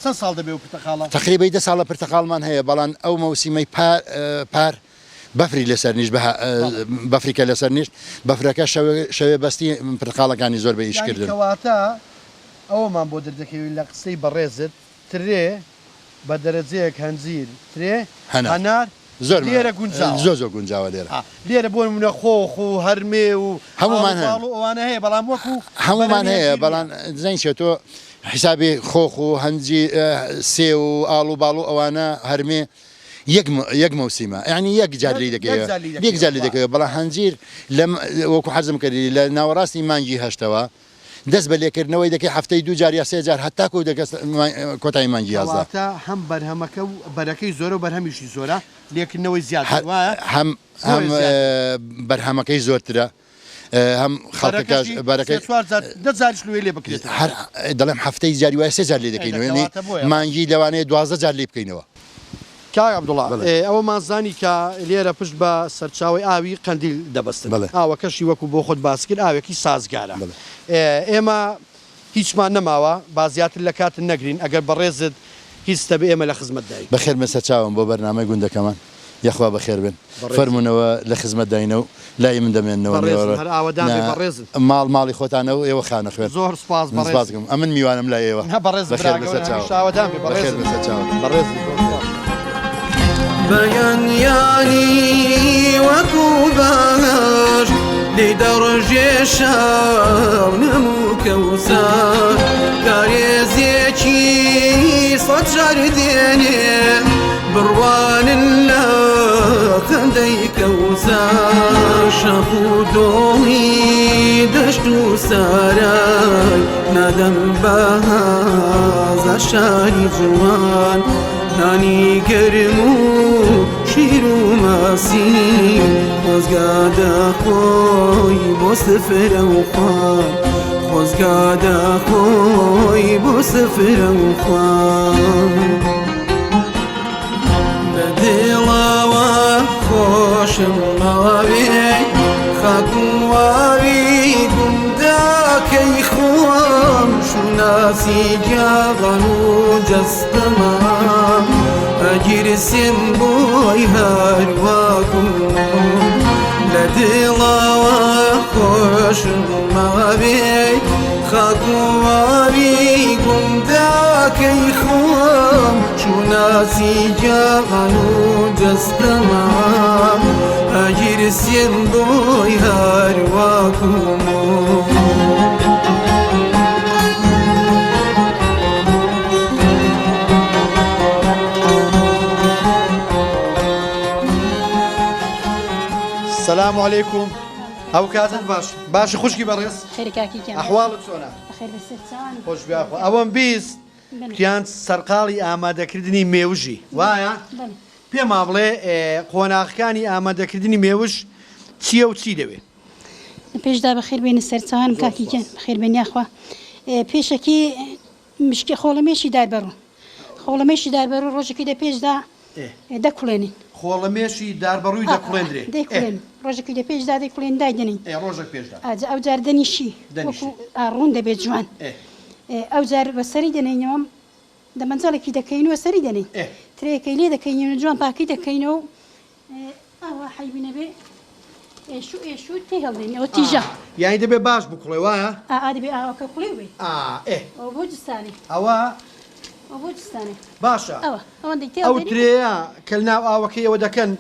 [SPEAKER 1] چەند ساڵ دەبێ ئەو پرتەقاڵە؟
[SPEAKER 4] تەقریبەی دە ساڵە پرتەقاڵمان هەیە، بەڵام ئەو مەوسیمەی پار بەفری لەسەر نیشت بەفری کە لەسەر نیشت بەفرەکە شەوێ بەستی پرتەقاڵەکانی زۆر بە ئیش کردن.
[SPEAKER 1] یانی کەواتە ئەوەمان بۆ دەردەکەوی لە قسەی بەڕێزت ترێ بە دەرەجەیەک هەنجیر ترێ هەنار
[SPEAKER 4] زۆر
[SPEAKER 1] لێرە گونجاوە.
[SPEAKER 4] زۆر زۆر گونجاوە لێرە.
[SPEAKER 1] لێرە بۆ نمونە خۆخ و هەرمێ و
[SPEAKER 4] هەموومان هەن.
[SPEAKER 1] ئاڵوباڵ و ئەوانە هەیە بەڵام وەکو
[SPEAKER 4] هەموومان
[SPEAKER 1] بەرهەمی
[SPEAKER 4] هەیە
[SPEAKER 1] هەنجیر نییە.
[SPEAKER 4] بەڵام دەزانی چیە تۆ حیسابی خۆخ و هەنجیر سێو و ئاڵوباڵ و ئەوانە هەرمێ یەک یەک مەوسیمە یانی یەک جار لێی دەکەوێ یەک جار لێی دەکەوێ بەڵام هەنجیر لە وەکو حەزم کردی لە ناوەڕاستی مانگی هەشتەوە دەست بە لێکردنەوەی دەکەی هەفتەی دوو جار یا سێ جار هەتاکو دەگەست کۆتایی مانگی 11.
[SPEAKER 1] کەواتە هەم بەرهەمەکە و بەرەکەی زۆرە و بەرهەمیشی زۆرە لێکردنەوەی زیاتر وایە؟
[SPEAKER 4] هەم هەم بەرهەمەکەی زۆرترە هەم خەڵکەکەش
[SPEAKER 1] بەرەکەی سێ چوار جار دە جاریش لێ لێ بکرێتەوە.
[SPEAKER 4] هەر دەڵێم هەفتەی جاری وایە سێ جار لێ دەکەینەوە یانی مانگی لەوانەیە 12 جار لێ بکەینەوە.
[SPEAKER 1] کاک عەبدوڵا ئەوەمان زانی کە لێرە پشت بە سەرچاوەی ئاوی قەندیل دەبەستن ئاوەکەشی وەکو بۆ خۆت باست کرد ئاوێکی سازگارە ئێمە هیچمان نەماوە با زیاتر لە کاتت نەگرین ئەگەر بەڕێزت هیچ تەبێ ئێمە لە خزمەت داین.
[SPEAKER 4] بەخێر بێن سەرچاوم بۆ بەرنامەی گوندەکەمان یەخوا بەخێر بێن فەرموونەوە لە خزمەت داینە و لای من دەمێننەوە
[SPEAKER 1] بەڕێزن هەر ئاوەدان بێ بەڕێزن.
[SPEAKER 4] ماڵ ماڵی خۆتانە و ئێوە خانەخوێن.
[SPEAKER 1] زۆر سوپاس بەڕێز.
[SPEAKER 4] سوپاس دەکەم ئەمن میوانم لای ئێوە.
[SPEAKER 1] نا بەڕێزن
[SPEAKER 4] بەخێر
[SPEAKER 1] برا
[SPEAKER 4] بێن
[SPEAKER 1] گەورە
[SPEAKER 4] سەرچاوم.
[SPEAKER 1] هەمیشە ئاوەدان بێ
[SPEAKER 4] بەخێر
[SPEAKER 1] بەڕێزن.
[SPEAKER 4] بێن سەرچاوم.
[SPEAKER 1] بەڕێزن زۆر سوپاس.
[SPEAKER 2] بەیانیانی وەکوو باش لێی دەڕژێ شەونم و کەوسەر کارێزێکی سەد جار دێنێ بڕوانن لە خەندەی کەوسەر شاخ و دۆڵی دەشت و سارای نادەم بە هەزار شاری جوان نانی گەرم و شیر و ماسی خۆزگا دەخۆی بۆ سفرە و خوان خۆزگا دەخۆی بۆ سفرە و خوان بە دڵەوە خۆشم ماوێ خاک و واوی گوندەکەی خۆم شوناسی گیاغان و جەستەمە ئەگیرسێم بۆی هەرواکم لە دڵەوە خۆشم ماوێ خاک و واوی گوندەکەی خۆم شوناسی گیان و جەستەمە ئەگیرسێم بۆی هەرواکم.
[SPEAKER 1] سلام علیکم ئەو کاتت باش باشی خوشکی بەڕێز
[SPEAKER 5] خێری کاکی گیان
[SPEAKER 1] ئەحواڵت چۆنە
[SPEAKER 5] بەخێر بێ سەرچاوان
[SPEAKER 1] خۆش بیاخوا ئەوەم 20 کوتیان سەرقاڵی ئامادەکردنی مێوژی وایە؟ پێمان بڵێ قۆناغەکانی ئامادەکردنی مێوژ چییە و چی دەوێ؟
[SPEAKER 5] لە پێشدا بەخێر بێنە سەرچاوانم کاکی گیان بەخێر بێن یاخوا پێشەکی مشکی خۆڵەمێشی داربەڕوو خۆڵەمێشی داربەڕوو ڕۆژێکی دە پێشدا دەکوڵێنین.
[SPEAKER 1] خۆڵەمێشی داربەڕووی دەکوڵێندرێ.
[SPEAKER 5] دەیکوڵێنین ڕۆژێکی دە پێشدا دەیکوڵێن دایدەنێین.
[SPEAKER 1] ئێ ڕۆژێک پێشدا.
[SPEAKER 5] ئەجا ئەوجار دەنیشی وەکوو ڕوون دەبێت جوان. ئەوجار بە سەری دەنێینەوە دەمەنجەڵێکی دەکەین و سەری دەنێین ترێیەکەی لێ دەکەینەوە جوان پاکی دەکەینەوە و ئاوا حەیبی نەبێ ئێشو ئێشو تێ هەڵدێنی ئەوە تیژە.
[SPEAKER 1] یانی دەبێ باش بکوڵێ وایە؟
[SPEAKER 5] ئا ئا دەبێ ئاوەکە کوڵێ بێ.
[SPEAKER 1] ئا ئێ.
[SPEAKER 5] ئەوە بۆ جستانێ.
[SPEAKER 1] ئەوە.
[SPEAKER 5] ئەوە بۆ جستانێ.
[SPEAKER 1] باشە.
[SPEAKER 5] ئەوە ئەوەندەی تێ
[SPEAKER 1] ئەو
[SPEAKER 5] هەڵدێنی.
[SPEAKER 1] ترێیە کە لەناو ئاوەکەی ئەوە دەکەن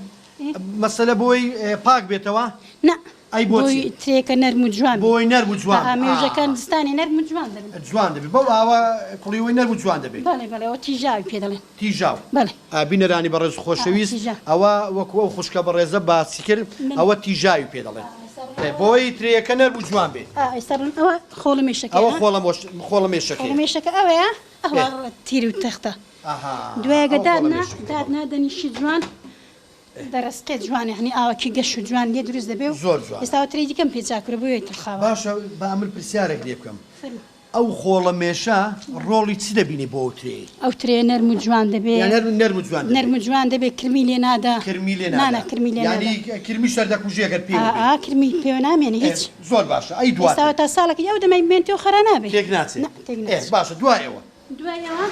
[SPEAKER 1] مەسەلە بۆی پاک بێتەوە؟
[SPEAKER 5] نا.
[SPEAKER 1] ئەی بۆچی؟
[SPEAKER 5] بۆی ترێکە نەرم و جوان بێ.
[SPEAKER 1] بۆی نەرم و جوان
[SPEAKER 5] ئا
[SPEAKER 1] بێ.
[SPEAKER 5] مێوژەکان زستانێ نەرم و جوان دەبن.
[SPEAKER 1] جوان دەبێ بەو ئاوە کوڵیوەی نەرم و جوان دەبێ.
[SPEAKER 5] بەڵێ بەڵێ ئەوە تیژاوی پێ دەڵێن.
[SPEAKER 1] تیژاو.
[SPEAKER 5] بەڵێ.
[SPEAKER 1] ئا بینەرانی بەڕێز و خۆشەویست
[SPEAKER 5] ئا تیژاو.
[SPEAKER 1] ئەوە وەکو ئەو خوشکە بەڕێزە باسی کرد
[SPEAKER 5] من.
[SPEAKER 1] ئەوە تیژاوی پێ دەڵێن.
[SPEAKER 5] ئا ئێستا ڕوون.
[SPEAKER 1] بۆی ترێیەکە نەرم و جوان بێ.
[SPEAKER 5] ئا ئێستا ڕوون ئەوە خۆڵەمێشەکەیە.
[SPEAKER 1] ئەوە خۆڵەمۆش خۆڵەمێشەکەیە.
[SPEAKER 5] خۆڵەمێشەکە ئەوەیە
[SPEAKER 1] ئێ.
[SPEAKER 5] ئەوە تیر و تەختە.
[SPEAKER 1] ئەها
[SPEAKER 5] دوایە گە
[SPEAKER 1] ئەوە
[SPEAKER 5] دادنا
[SPEAKER 1] خۆڵەمێشەکەیە.
[SPEAKER 5] دادنا دەنیشی جوان. دەڕسقێت جوان یەعنی ئاوەکی گەش و جوان لێ دروست دەبێ و
[SPEAKER 1] زۆر جوان.
[SPEAKER 5] ئێستا ئەوە ترێی دیکەم پێ چاک کرد بۆیە تلخاوە.
[SPEAKER 1] باشە با ئەمن پرسیارێک لێ بکەم
[SPEAKER 5] فەرموو.
[SPEAKER 1] ئەو خۆڵە مێشە ڕۆڵی چ دەبینێ بۆ ئەو ترێیەی؟
[SPEAKER 5] ئەو ترێیە نەرم و جوان دەبێ.
[SPEAKER 1] یان هەر نەرم و جوان دەبێ.
[SPEAKER 5] نەرم و جوان دەبێ کرمی لێ نادا.
[SPEAKER 1] کرمی لێ
[SPEAKER 5] نا
[SPEAKER 1] نادا.
[SPEAKER 5] نا کرمی لێ نادا.
[SPEAKER 1] یانی کرمیش هەر دەکوژێ گەر پێوە
[SPEAKER 5] ئا
[SPEAKER 1] بێ.
[SPEAKER 5] ئا کرمی پێوە نامێنێ
[SPEAKER 1] ئێ
[SPEAKER 5] هیچ.
[SPEAKER 1] زۆر باشە ئەی
[SPEAKER 5] ئێستا
[SPEAKER 1] دواتر؟
[SPEAKER 5] تا ساڵێکی ئەو دەمەی بمێنتەوە خەرا نابێ.
[SPEAKER 1] تێک ناچێ.
[SPEAKER 5] نا تێک
[SPEAKER 1] ئێ
[SPEAKER 5] ناچێ.
[SPEAKER 1] باشە دوای ئەوە؟
[SPEAKER 5] دوای ئەوە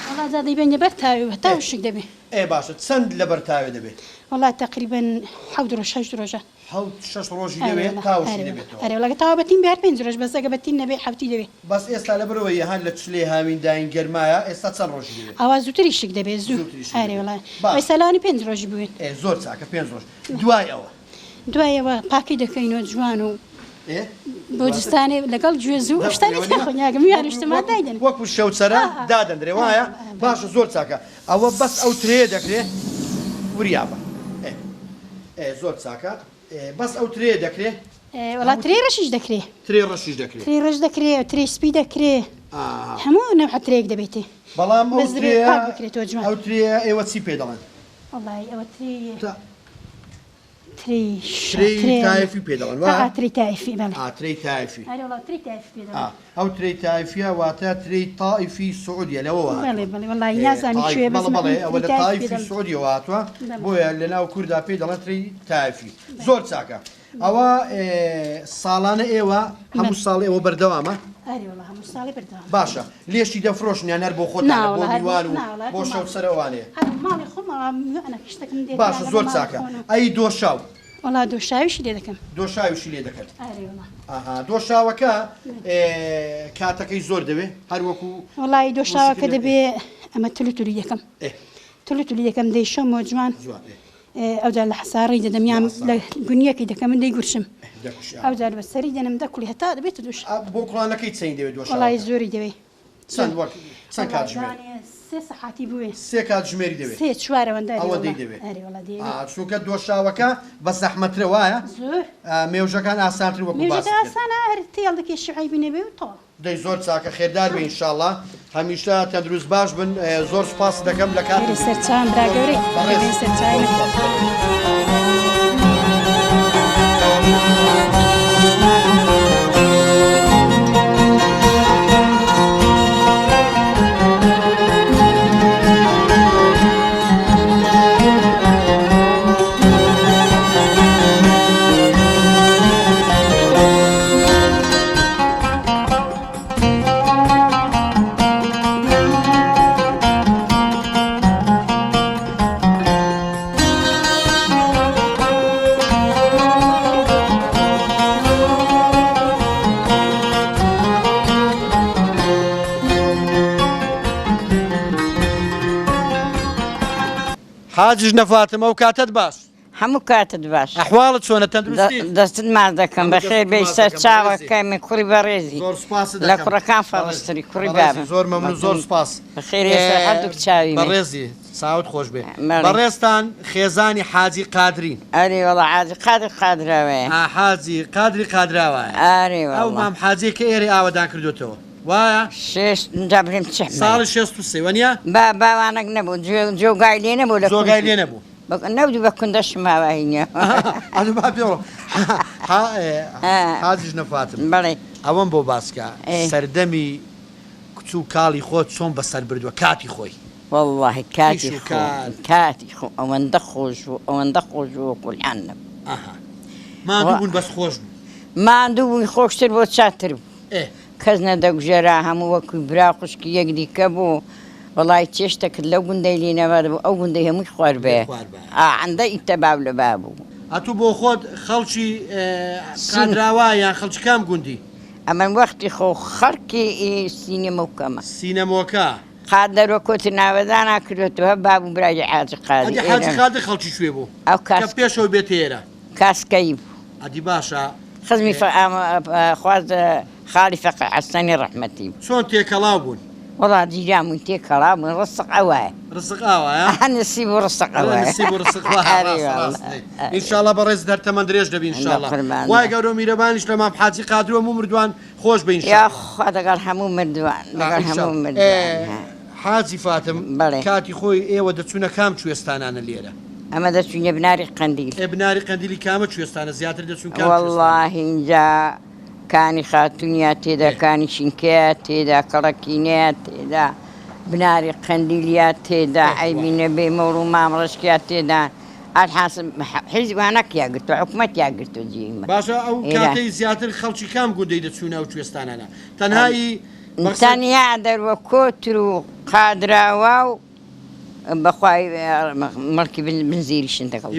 [SPEAKER 5] وەڵا جا دەیبەینە بەر تاوێ و هەتا
[SPEAKER 1] ئێ
[SPEAKER 5] وشک دەبێ.
[SPEAKER 1] ئێ باشە چەند لەبەر تاوێ دەبێ؟
[SPEAKER 5] وەڵا تەقریبەن حەوت ڕۆژ هەشت ڕۆژە.
[SPEAKER 1] حەوت شەش ڕۆژی
[SPEAKER 5] ئەرێ
[SPEAKER 1] دەوێ
[SPEAKER 5] وەڵا
[SPEAKER 1] تا وشک
[SPEAKER 5] ئەرێ وەڵا
[SPEAKER 1] دەبێتەوە.
[SPEAKER 5] ئەرێ وەڵا گە تاوە بەتین بێ هەر پێنج ڕۆژ بەس ئەگە بەتین نەبێ حەوتی دەوێ.
[SPEAKER 1] بەس ئێستا لەبەرئەوەی هان لە چلەی هاوین داین گەرمایە ئێستا چەند ڕۆژی دەوێ؟
[SPEAKER 5] ئەوا زووتر ئیشک دەبێ زوو
[SPEAKER 1] زووتر ئیشک
[SPEAKER 5] ئەرێ
[SPEAKER 1] دەبێ
[SPEAKER 5] وەڵا
[SPEAKER 1] باشە.
[SPEAKER 5] ئێستا لەوانەیە پێنج ڕۆژی بوێن.
[SPEAKER 1] ئێ زۆر چاکە پێنج ڕۆژ دوای ئەوە؟
[SPEAKER 5] دوای ئەوە پاکی دەکەینەوە جوان و بۆ جستانێ لەگەڵ گوێز و شتانی دایدەن
[SPEAKER 1] وەکو شەوچەرە دادەندرێ وایە باشە زۆر چاکە ئەوە بەس ئەو ترێ دەکرێ وریابە زۆر چاکە بەس ئەو ترێ دەکرێ
[SPEAKER 5] وڵا ترێ ڕەشیش دەکرێ
[SPEAKER 1] ترێ ڕەشیش دەکرێ
[SPEAKER 5] ترێ ڕەش دەکرێ ترێ سپی دەکرێ هەموو نەوعە ترێک دەبێتێ
[SPEAKER 1] بەڵام ئەو ترێ ئەو ترێ ئێوە چی پێ دەڵێن
[SPEAKER 5] وەڵای ئەوە ترێ
[SPEAKER 1] ترێی تایفی پێ دەڵێن وایە؟
[SPEAKER 5] ئا ترێی تایفی بەڵێ.
[SPEAKER 1] ئا ترێی تایفی.
[SPEAKER 5] ئەرێ وەڵا ترێی تایفی پێ دەڵێن.
[SPEAKER 1] ئا ئەو ترێی تایفیە واتە ترێی تائیفی سعودیە لەوەوە هاتووە.
[SPEAKER 5] بەڵێ بەڵێ وەڵایی نازانم کوێ بەس
[SPEAKER 1] بەڵێ بەڵێ ئەوە لە
[SPEAKER 5] ترێی تایفی پێ
[SPEAKER 1] تائیفی
[SPEAKER 5] دەڵێن.
[SPEAKER 1] سعودیەوە هاتووە
[SPEAKER 5] بەڵێ.
[SPEAKER 1] بۆیە لەناو کوردا پێی دەڵێن ترێی تایفی. زۆر چاکە. ئەوە ساڵانە ئێوە هەموو ساڵێ ئەوە بەردەوامە؟
[SPEAKER 5] ئەرێ وەڵا هەموو ساڵێ بەردەوامە.
[SPEAKER 1] باشە لێشی دەفرۆشن یان هەر بۆ خۆتانە بۆ میوان و بۆ شەو سەرەوانەیە؟
[SPEAKER 5] هەر ماڵی خۆمەوە میوانە شتەکەم دێت
[SPEAKER 1] باشە زۆر چاکە ئەی دۆشاو؟
[SPEAKER 5] وەڵا دۆشاویشی لێ دەکەم.
[SPEAKER 1] دۆشاویشی لێ دەکەن؟
[SPEAKER 5] ئەرێ وەڵا.
[SPEAKER 1] ئەها دۆشاوەکە کاتەکەی زۆر دەوێ هەر وەکو
[SPEAKER 5] وەڵی دۆشاوەکە دەبێ ئەمە تل و تولی دەکەم تل و تولی دەکەم دەیشۆمەوە جوان ئەوجار لە حەسارەی دەدەم یان لە گونیەکەی دەکەم من دەیگوشم ئەوجار بە سەری دەنم دەکوڵی هەتا دەبێتە دوش.
[SPEAKER 1] بۆ کوڵانەکەی چەنی دەوێت دۆشاوەکە؟
[SPEAKER 5] وەڵای زۆری دەوێ.
[SPEAKER 1] چەند وەک چەند کاتژمێر؟
[SPEAKER 5] سێ سەعاتی بوێ.
[SPEAKER 1] سێ کاتژمێری دەوێ.
[SPEAKER 5] سێ چوار ئەوەندە
[SPEAKER 1] ئەوەندەی دەوێ.
[SPEAKER 5] ئەرێ وەڵا دەیەوێ.
[SPEAKER 1] ئا چونکە دۆشاوەکە بە زەحمەترە وایە؟
[SPEAKER 5] زۆر.
[SPEAKER 1] مێوژەکان ئاسانتر وەکو باست
[SPEAKER 5] مێوژەکە
[SPEAKER 1] کرد.
[SPEAKER 5] ئاسانە هەر تێڵ دەکێشی عەیبی نەبێ و تەواو.
[SPEAKER 1] دەی زۆر چاکە خێردار بی انشاللە هەمیشە تەندروست باش بن زۆر سوپاست دەکەم لە کاتت
[SPEAKER 5] بێ سەرچاوم برا گەورەی بەڕێز سەرچاوی
[SPEAKER 1] حاجی ژنە فاتمە ئەو کاتەت باش.
[SPEAKER 3] هەموو کاتت باش.
[SPEAKER 1] ئەحواڵت چۆنە تەندروستیت؟
[SPEAKER 3] دەستت ماچ دەکەم بەخێر بێی سەر چاوەکەمی کوڕی بەڕێزی
[SPEAKER 1] زۆر سوپاست
[SPEAKER 3] لە
[SPEAKER 1] دەکەم
[SPEAKER 3] کوڕەکان فەڕزتری کوڕی بابم
[SPEAKER 1] زۆر مەمنون زۆر سوپاس
[SPEAKER 3] بەخێر بێی سەر هەردووک چاوی من
[SPEAKER 1] بەڕێزی چاوت خۆش بێ
[SPEAKER 3] بەڵێ.
[SPEAKER 1] بەڕێزتان خێزانی حاجی قادرین
[SPEAKER 3] ئەرێ وەڵا حاجی قادر قادراوەیە
[SPEAKER 1] ئا حاجی قادری قادراوایە
[SPEAKER 3] ئەرێ
[SPEAKER 1] ئەو
[SPEAKER 3] وەڵا
[SPEAKER 1] مام حاجیە کە ئێرەی ئاوەدان کردۆتەوە وایە
[SPEAKER 3] شێست جا بڵێم چ حمایە
[SPEAKER 1] ساڵی 63 وەنیە
[SPEAKER 3] با باوانەک نەبوو جۆ جۆگای لێ نەبوو لە
[SPEAKER 1] جۆگای لێ نەبوو
[SPEAKER 3] نەودو بە کوندەشم هاوایی نیە.
[SPEAKER 1] ئەدو با پێ بڵێم حاجی ژنە فاتم
[SPEAKER 3] بەڵێ
[SPEAKER 1] ئەوەم بۆ باس کە سەردەمی کچ و کاڵی خۆت چۆن بەسەر بردووە کاتی خۆی؟
[SPEAKER 3] وەڵڵاهی کاتی خۆ کاتی خۆ ئەوەندە خۆش بوو ئەوەندە خۆش بوو وەکوو الآن نەبوو.
[SPEAKER 1] ئەها ماندوو بوون بەس خۆش بوو.
[SPEAKER 3] ماندوو بووین خۆشتر بۆ چاتر بوو. کەس نەدەگوژەرا هەموو وەکوی برا خوشکی یەک دیکە بوو وەڵای چێشتەکت لەو گوندەی لی نەبەر بوو ئەو گوندەی هەمووی خوار بێ ئا عەندە ئیتە باو لە با بوو.
[SPEAKER 1] ئەتوو بۆ خۆت خەڵکی قادراوا یان خەڵکی کام گوندی؟
[SPEAKER 3] ئەمن وەختی خۆ خەڵکی سینەمۆکەمە.
[SPEAKER 1] سینەمۆکە.
[SPEAKER 3] قادرۆ کۆتی ناوەدانا کردۆتەوە باب و برای حاجی قادر
[SPEAKER 1] ئەدی حاجی قادر خەڵکی کوێ بوو
[SPEAKER 3] ئەو
[SPEAKER 1] کە پێشەوە بێتە ئێرە؟
[SPEAKER 3] کاسکەیی بوو.
[SPEAKER 1] ئەدی باشە.
[SPEAKER 3] خزمی خواز خاڵی فەقێ حەسەنی ڕەحمەتی بوو.
[SPEAKER 1] چۆن تێکەڵاو بوون؟
[SPEAKER 3] وەڵا جیران بووین تێکەڵاو بووین ڕسق ئەوایە.
[SPEAKER 1] ڕسق ئاوایە؟
[SPEAKER 3] ئەها نسیب و ڕسق ئەوایە.
[SPEAKER 1] نسیب و ڕسق وایە ڕاستە ڕاستە. ئینشاڵا بەڕێزت هەر تەمەن درێژ دەبی ئینشاڵا. خوای گەورە و میرەبانیش لە مام حاجی قادر و هەموو مردووان خۆش بێ ئینشاڵا.
[SPEAKER 3] یاخوا دەگەڵ هەموو مردووان دەگەڵ هەموو مردووان.
[SPEAKER 1] حاجی فاتم کاتی خۆی ئێوە دەچوونە کام کوێستانانە لێرە؟
[SPEAKER 3] ئەمە دەچوینە بناری قەندیل.
[SPEAKER 1] ئێ بناری قەندیلی کامە کوێستانە زیاتر دەچوون کام کوێستانە؟
[SPEAKER 3] وەڵاهی ئینجا کانی خاتونیا تێدا کانی شینکەیا تێدا کەڵەکینەیا تێدا بناری قەندیلیا تێدا عەیبی نەبێ مۆر و مام ڕەشکیا تێدا ئەلحاسب حیزب وانەکیا گرتوە حکومەتیا گرتوە جێی مە
[SPEAKER 1] باشە ئەو کاتەی زیاتر خەڵکی کام گوندەی دەچوونە ئەو کوێستانانە تەنها ئی
[SPEAKER 3] تەنیا دەروە کۆتر و قادراوا و بەخوای مڵکی بن زێریشن دەگەڵ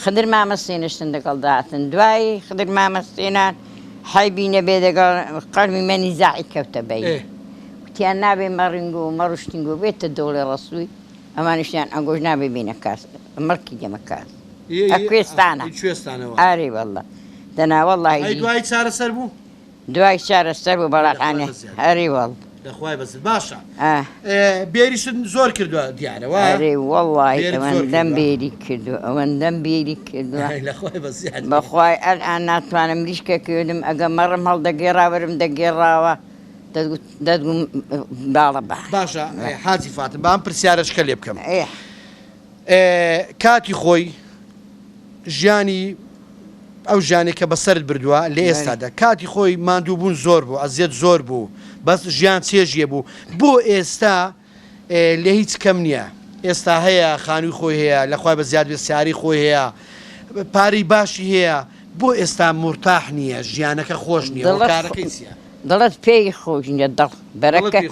[SPEAKER 3] خدر مامە سێنشتن دەگەڵ داتن دوایی خدر مامە سێنان حەیبی نەبێ دەگەڵ قەرمی مەنی زاعی کەوتە بەین وتیان نابێ مەڕینگ و مەڕشتینگ و بێتە دۆڵێ ڕەسووی ئەمانیشیان ئەنگۆش نابێ بینە کاس مڵکی دێمە کاس کوێستانە ئاری واللە دەنا واللهی
[SPEAKER 1] دوایی چارەسەر بوو
[SPEAKER 3] دوای چارەسەر بوو بەڵا قانع ئەرێ وەڵ.
[SPEAKER 1] لەخوای بەزل باشە بێریشت زۆر کردوە دیارە وایە؟
[SPEAKER 3] ئەرێ وەڵڵاهی ئەوەندەم بێری کردوە ئەوەندەم بێری کردوە
[SPEAKER 1] لەخوای بەزیاد
[SPEAKER 3] بەخوای ئەلئان ناتوانم مریشکە کردم ئەگە مەڕم هەڵدەگێڕا وەرم دەگێڕاوە دەتگوت دەتگوم باڵە با
[SPEAKER 1] باشە حاجی فاتم با ئەم پرسیارەش کە لێ بکەم کاتی خۆی ژیانی ئەو ژیانەی کە بەسەرت بردووە لە ئێستادا کاتی خۆی ماندووبوون زۆر بوو ئەزیەت زۆر بوو بەس ژیان چێژیە بوو بۆ ئێستا لە هیچ کەم نییە ئێستا هەیە خانووی خۆی هەیە لەخوای بە زیاد بێ سیاری خۆی هەیە پارەی باشی هەیە بۆ ئێستا مورتاح نییە ژیانەکە خۆش نییە هۆکارەکەی چییە؟
[SPEAKER 3] دڵت پێی خۆش نیە دڵ بەرەکەت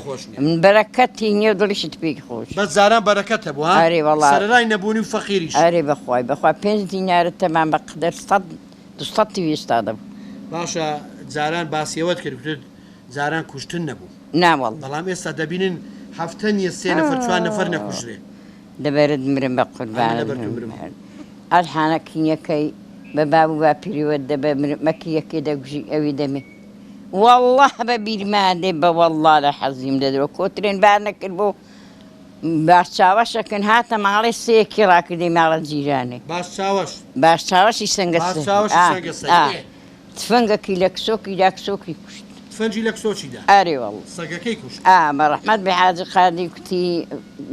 [SPEAKER 3] بەرەکەتی نیە و دڵیشت پێی خۆش
[SPEAKER 1] بەس جاران بەرەکەت هەبوو ها
[SPEAKER 3] ئەرێ وەڵا
[SPEAKER 1] سەرەرای نەبوونی و فەقیریش
[SPEAKER 3] ئەرێ بەخوای بەخوا پێنج دینارت تەمام بە قەدەر سەد دوسەد وێستا دەبوو.
[SPEAKER 1] باشە جاران باسی ئەوەت کرد گوتت جاران کوشتن نەبوو
[SPEAKER 3] نا وەڵا.
[SPEAKER 1] بەڵام ئێستا دەبینن هەفتە نیە سێ نەفەر چوار نەفەر نەکوژرێ.
[SPEAKER 3] لەبەرت مرم بە
[SPEAKER 1] ئەمن
[SPEAKER 3] قوربانت
[SPEAKER 1] لەبەر تو مرم.
[SPEAKER 3] ئەلحانە کینەکەی بە باب و باپیریوەت دەبە مرم مەکی یەکێ دەکوژی ئەوی دەمێ. وەڵڵا بە بیرما دێ بە وەڵڵا لە حەزیم دەدرۆ کۆترێن بار نەکرد بۆ باش چاوەشەکن هاتە ماڵێ سێیەکی ڕاکردی ماڵە جیرانێ
[SPEAKER 1] باش چاوەش
[SPEAKER 3] باش چاوەشی سەنگە
[SPEAKER 1] باش چاوەشی سەنگە سەر
[SPEAKER 3] ئا تفەنگەکی لە کسۆکی دا کسۆکی کوشت
[SPEAKER 1] تفەنگی لە کسۆکی دا
[SPEAKER 3] ئەرێ وەڵڵا
[SPEAKER 1] سەگەکەی کوشت
[SPEAKER 3] ئا بە ڕەحمەت بێ حاجی قادری کوتی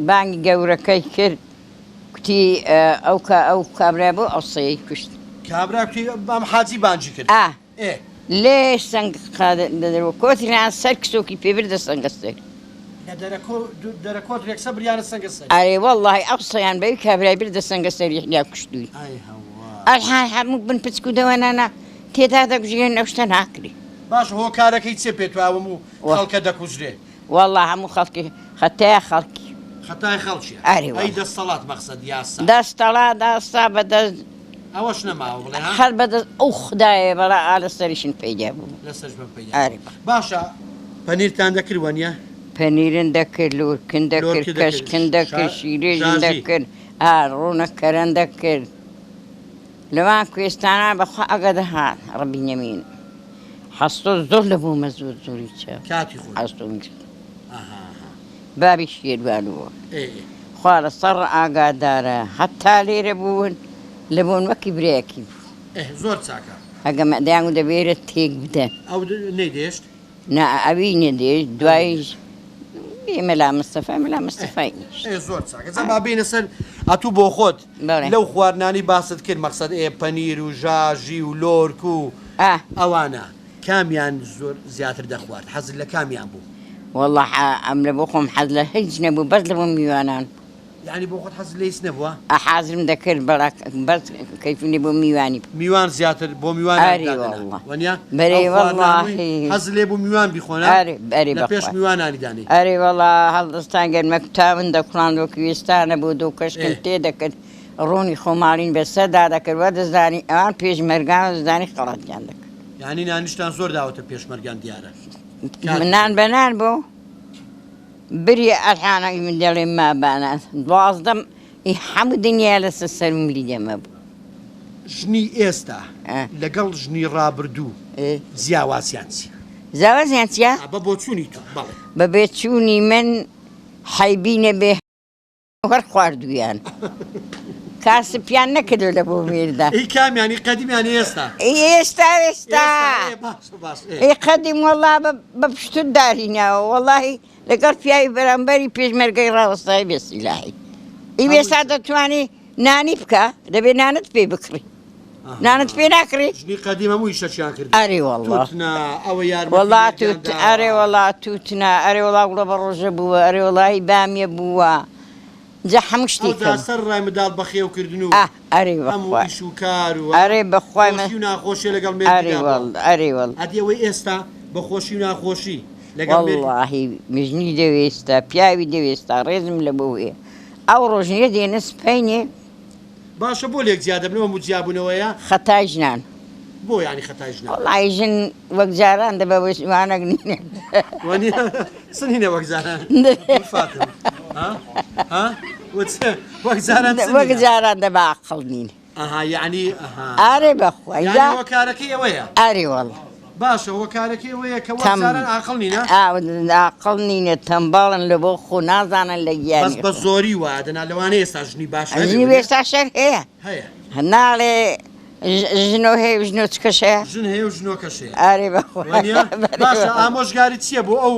[SPEAKER 3] بانگی گەورەکەی کرد کوتی ئەو کە ئەو کابرا بۆ ئەو سەیەی کوشت
[SPEAKER 1] کابرا کوتی مام حاجی بانگی کرد
[SPEAKER 3] ئا
[SPEAKER 1] ئێ.
[SPEAKER 3] لێ سەنگ قادر دەدەرەوە کۆتریان سەر کسۆکی پێ بردە سەنگە سەری.
[SPEAKER 1] لە دەرەکۆ دەرە کۆترێک سە بریانە سەنگە سەری.
[SPEAKER 3] ئەرێ وەڵڵاهی ئەو سەیان بەوی کابرای بردە سەنگە سەری حیا کوشتووی.
[SPEAKER 1] ئای هەوا.
[SPEAKER 3] ئەلحان هەموو بن پچک و دەوەنانە تێدا دەکوژرێن ئەو شتە ناکرێ.
[SPEAKER 1] باشە هۆکارەکەی چیە پێت وایە هەموو خەڵکە دەکوژرێ؟
[SPEAKER 3] وەڵڵا هەموو خەڵکی خەتای خەڵکی.
[SPEAKER 1] خەتای خەڵکیە
[SPEAKER 3] ئەرێ
[SPEAKER 1] ئەی
[SPEAKER 3] وەڵا.
[SPEAKER 1] دەستەڵات مەقسەد یاسا.
[SPEAKER 3] دەستەڵات ئاسا بە دەست.
[SPEAKER 1] ئەوەش نەماوە بڵێ ها.
[SPEAKER 3] هەر بە دەست ئەو خودایە بەڵا ئا لە سەریشن پەیدا بوو.
[SPEAKER 1] لە سەرش بم پەیدا
[SPEAKER 3] ئەرێ.
[SPEAKER 1] باشە پەنیرتان دەکرد وەنیە؟
[SPEAKER 3] پەنیرن دەکرد لورکن دەکرد
[SPEAKER 1] لۆرکت دەکرد
[SPEAKER 3] کەشکن دەکرد
[SPEAKER 1] شا
[SPEAKER 3] شیرێژن
[SPEAKER 1] ژاژی.
[SPEAKER 3] دەکرد ئا ڕوونە کەرەن دەکرد لەوان کوێستانا بەخوا ئەگە دەهات ڕەبی نەمین. حەستۆ زۆر لە بۆمە زۆر زۆری چاو
[SPEAKER 1] کاتی خۆی
[SPEAKER 3] حەستۆ میرد
[SPEAKER 1] ئەها ئەها
[SPEAKER 3] بابی شێروان بووە
[SPEAKER 1] ئێ ئێ.
[SPEAKER 3] خوا لە سەڕ ئاگادارە هەتا لێرە بوون لە بۆن وەکی برایەکی بوو.
[SPEAKER 1] ئێ زۆر چاکە.
[SPEAKER 3] ئەگە دەیان گوت دەبێ ئێرە تێک بدەن.
[SPEAKER 1] ئەو نەیدێشت؟
[SPEAKER 3] نا ئەوی نەدێشت دوایش بێ مەلا مستەفای مەلا مستەفای نیشت.
[SPEAKER 1] ئێ زۆر چاکە جا با بێینە سەر ئەتوو بۆ خۆت
[SPEAKER 3] بەڵێ.
[SPEAKER 1] لەو خواردنانەی باست کرد مەقسەد ئێ پەنیر و ژاژی و لۆرک و
[SPEAKER 3] ئا.
[SPEAKER 1] ئەوانە کامیان زۆر زیاتر دەخوارد حەزت لە کامیان بوو؟
[SPEAKER 3] وەڵا ئەم لە بۆ خۆم حەز لە هیچ نەبوو بەس لە بۆ میوانان بوو.
[SPEAKER 1] یانی بۆ خۆت حەزت لە هیچ نەبووە؟
[SPEAKER 3] ئا حازرم دەکرد بەڵا بەس کەیفم لێ بۆ میوانی بوو.
[SPEAKER 1] میوان زیاتر بۆ میوانان
[SPEAKER 3] ئەرێ
[SPEAKER 1] دادەنا
[SPEAKER 3] وەڵا.
[SPEAKER 1] وەنیە؟
[SPEAKER 3] بەرێ
[SPEAKER 1] ئەو خواردنانەی
[SPEAKER 3] وەڵاهی.
[SPEAKER 1] حەزت لێ بوو میوان بیخۆن ها؟
[SPEAKER 3] ئەرێ ئەرێ
[SPEAKER 1] لە پێش
[SPEAKER 3] بەخوا.
[SPEAKER 1] میوانانی دانێی.
[SPEAKER 3] ئەرێ وەڵا هەڵدەستان گەرمە کوتاون دەکوڵاند وەک کوێستانە بۆ دۆ کەشکم
[SPEAKER 1] ئێ.
[SPEAKER 3] تێ دەکرد ڕۆنی خۆماڵین بە سەردا دەکرد وەدەزانی ئەوان پێشمەرگان وەدەزانی خەڵاتیان دەکرد.
[SPEAKER 1] یانی نانیشتان زۆر داوەتە پێشمەرگان دیارە کاتی
[SPEAKER 3] نان
[SPEAKER 1] خۆی.
[SPEAKER 3] بە نان بۆ؟ بری ئەلحانەی من دەڵێم مابانە دوازدەم ئی هەموو دنیا لەسەر سەر و ملی دەمە بوو.
[SPEAKER 1] ژنی ئێستا لەگەڵ ژنی ڕابردوو جیاوازیان چیە؟
[SPEAKER 3] جیاوازیان چیە؟
[SPEAKER 1] بە بۆچوونی تۆ بەڵێ.
[SPEAKER 3] بە بێچوونی من حەیبی نەبێ هەر خواردوویان کاسپیان نەکردو لە بۆ مێردە.
[SPEAKER 1] ئی کامیان ئی قەدیم یان ئێستا؟
[SPEAKER 3] ئی ئێستا ئێستا. ئی قەدیم وەڵا بە پشتت داری ناوە وەڵاهی لەگەڵ پیاوی بەرامبەری پێشمەرگەی ڕاوەستای بێ سیلاحی. ئی ئێستا دەتوانی نانی بکە دەبێ نانت پێ بکڕی نانت پێ ناکڕی
[SPEAKER 1] ژنی قەدیم هەموو ئیشەکیان کرد
[SPEAKER 3] ئەرێ واللە
[SPEAKER 1] توتنا ئەوە یارمەتی
[SPEAKER 3] وەڵا
[SPEAKER 1] مێردیان
[SPEAKER 3] توت ئەرێ
[SPEAKER 1] داوە.
[SPEAKER 3] وەڵا توتنا ئەرێ وەڵا گوڵە بە ڕۆژە بووە ئەرێ وەڵاهی بامیە بووە جا هەموو شتێک
[SPEAKER 1] ئەوجا
[SPEAKER 3] هەبوو.
[SPEAKER 1] سەر ڕای منداڵ بەخێو کردن و
[SPEAKER 3] ئاه ئەرێ
[SPEAKER 1] هەموو
[SPEAKER 3] بەخوای
[SPEAKER 1] ئیش و کار و
[SPEAKER 3] ئەرێ بەخوای من
[SPEAKER 1] خۆشی و ناخۆشیە لەگەڵ
[SPEAKER 3] ئەرێ
[SPEAKER 1] مێردیدا بووە
[SPEAKER 3] واللە ئەرێ واللە
[SPEAKER 1] ئەدی ئەوەی ئێستا بە خۆشی و ناخۆشی لەگەڵ مێردی
[SPEAKER 3] وەڵاهی ژنی دەوێستا پیاوی دەوێستا ڕێزم لە بۆ هەیە ئەو ڕۆژ نیە دێنە سپەینێ.
[SPEAKER 1] باشە بۆ لێک جیا دەبنەوە هەموو جیابوونەوەیە؟
[SPEAKER 3] خەتای ژنان.
[SPEAKER 1] بۆ یانی خەتای ژنان؟
[SPEAKER 3] وەڵاهی ژن وەک جاران دەبە وانەک نینە.
[SPEAKER 1] وەنیە چ نینە وەک جاران؟ فاتم ها ها وەک جاران چ
[SPEAKER 3] وەک جاران دەبە عەقڵ نین.
[SPEAKER 1] ئەها یەعنی ئەها.
[SPEAKER 3] ئارێ بەخوا
[SPEAKER 1] یانی هۆکارەکەی ئەوەیە.
[SPEAKER 3] ئارێ وەڵا.
[SPEAKER 1] باشە هۆکارەکەی ئەوەیە کە وەک جاران ئاقڵ نینە؟
[SPEAKER 3] ئاقڵ نینە تەمبەڵن لە بۆ خۆ نازانن لە گیانی
[SPEAKER 1] بەس بە زۆری وایە دەنا لەوانەیە ئێستا ژنی باش هەبێ
[SPEAKER 3] ژنی ئێستا شەر هەیە
[SPEAKER 1] هەیە
[SPEAKER 3] ناڵێ ژنۆ هەیە و ژنۆچکەش هەیە
[SPEAKER 1] ژن هەیە و ژنۆکەش هەیە
[SPEAKER 3] ئارێ بەخوا
[SPEAKER 1] باشە ئامۆژگاری چییە بۆ ئەو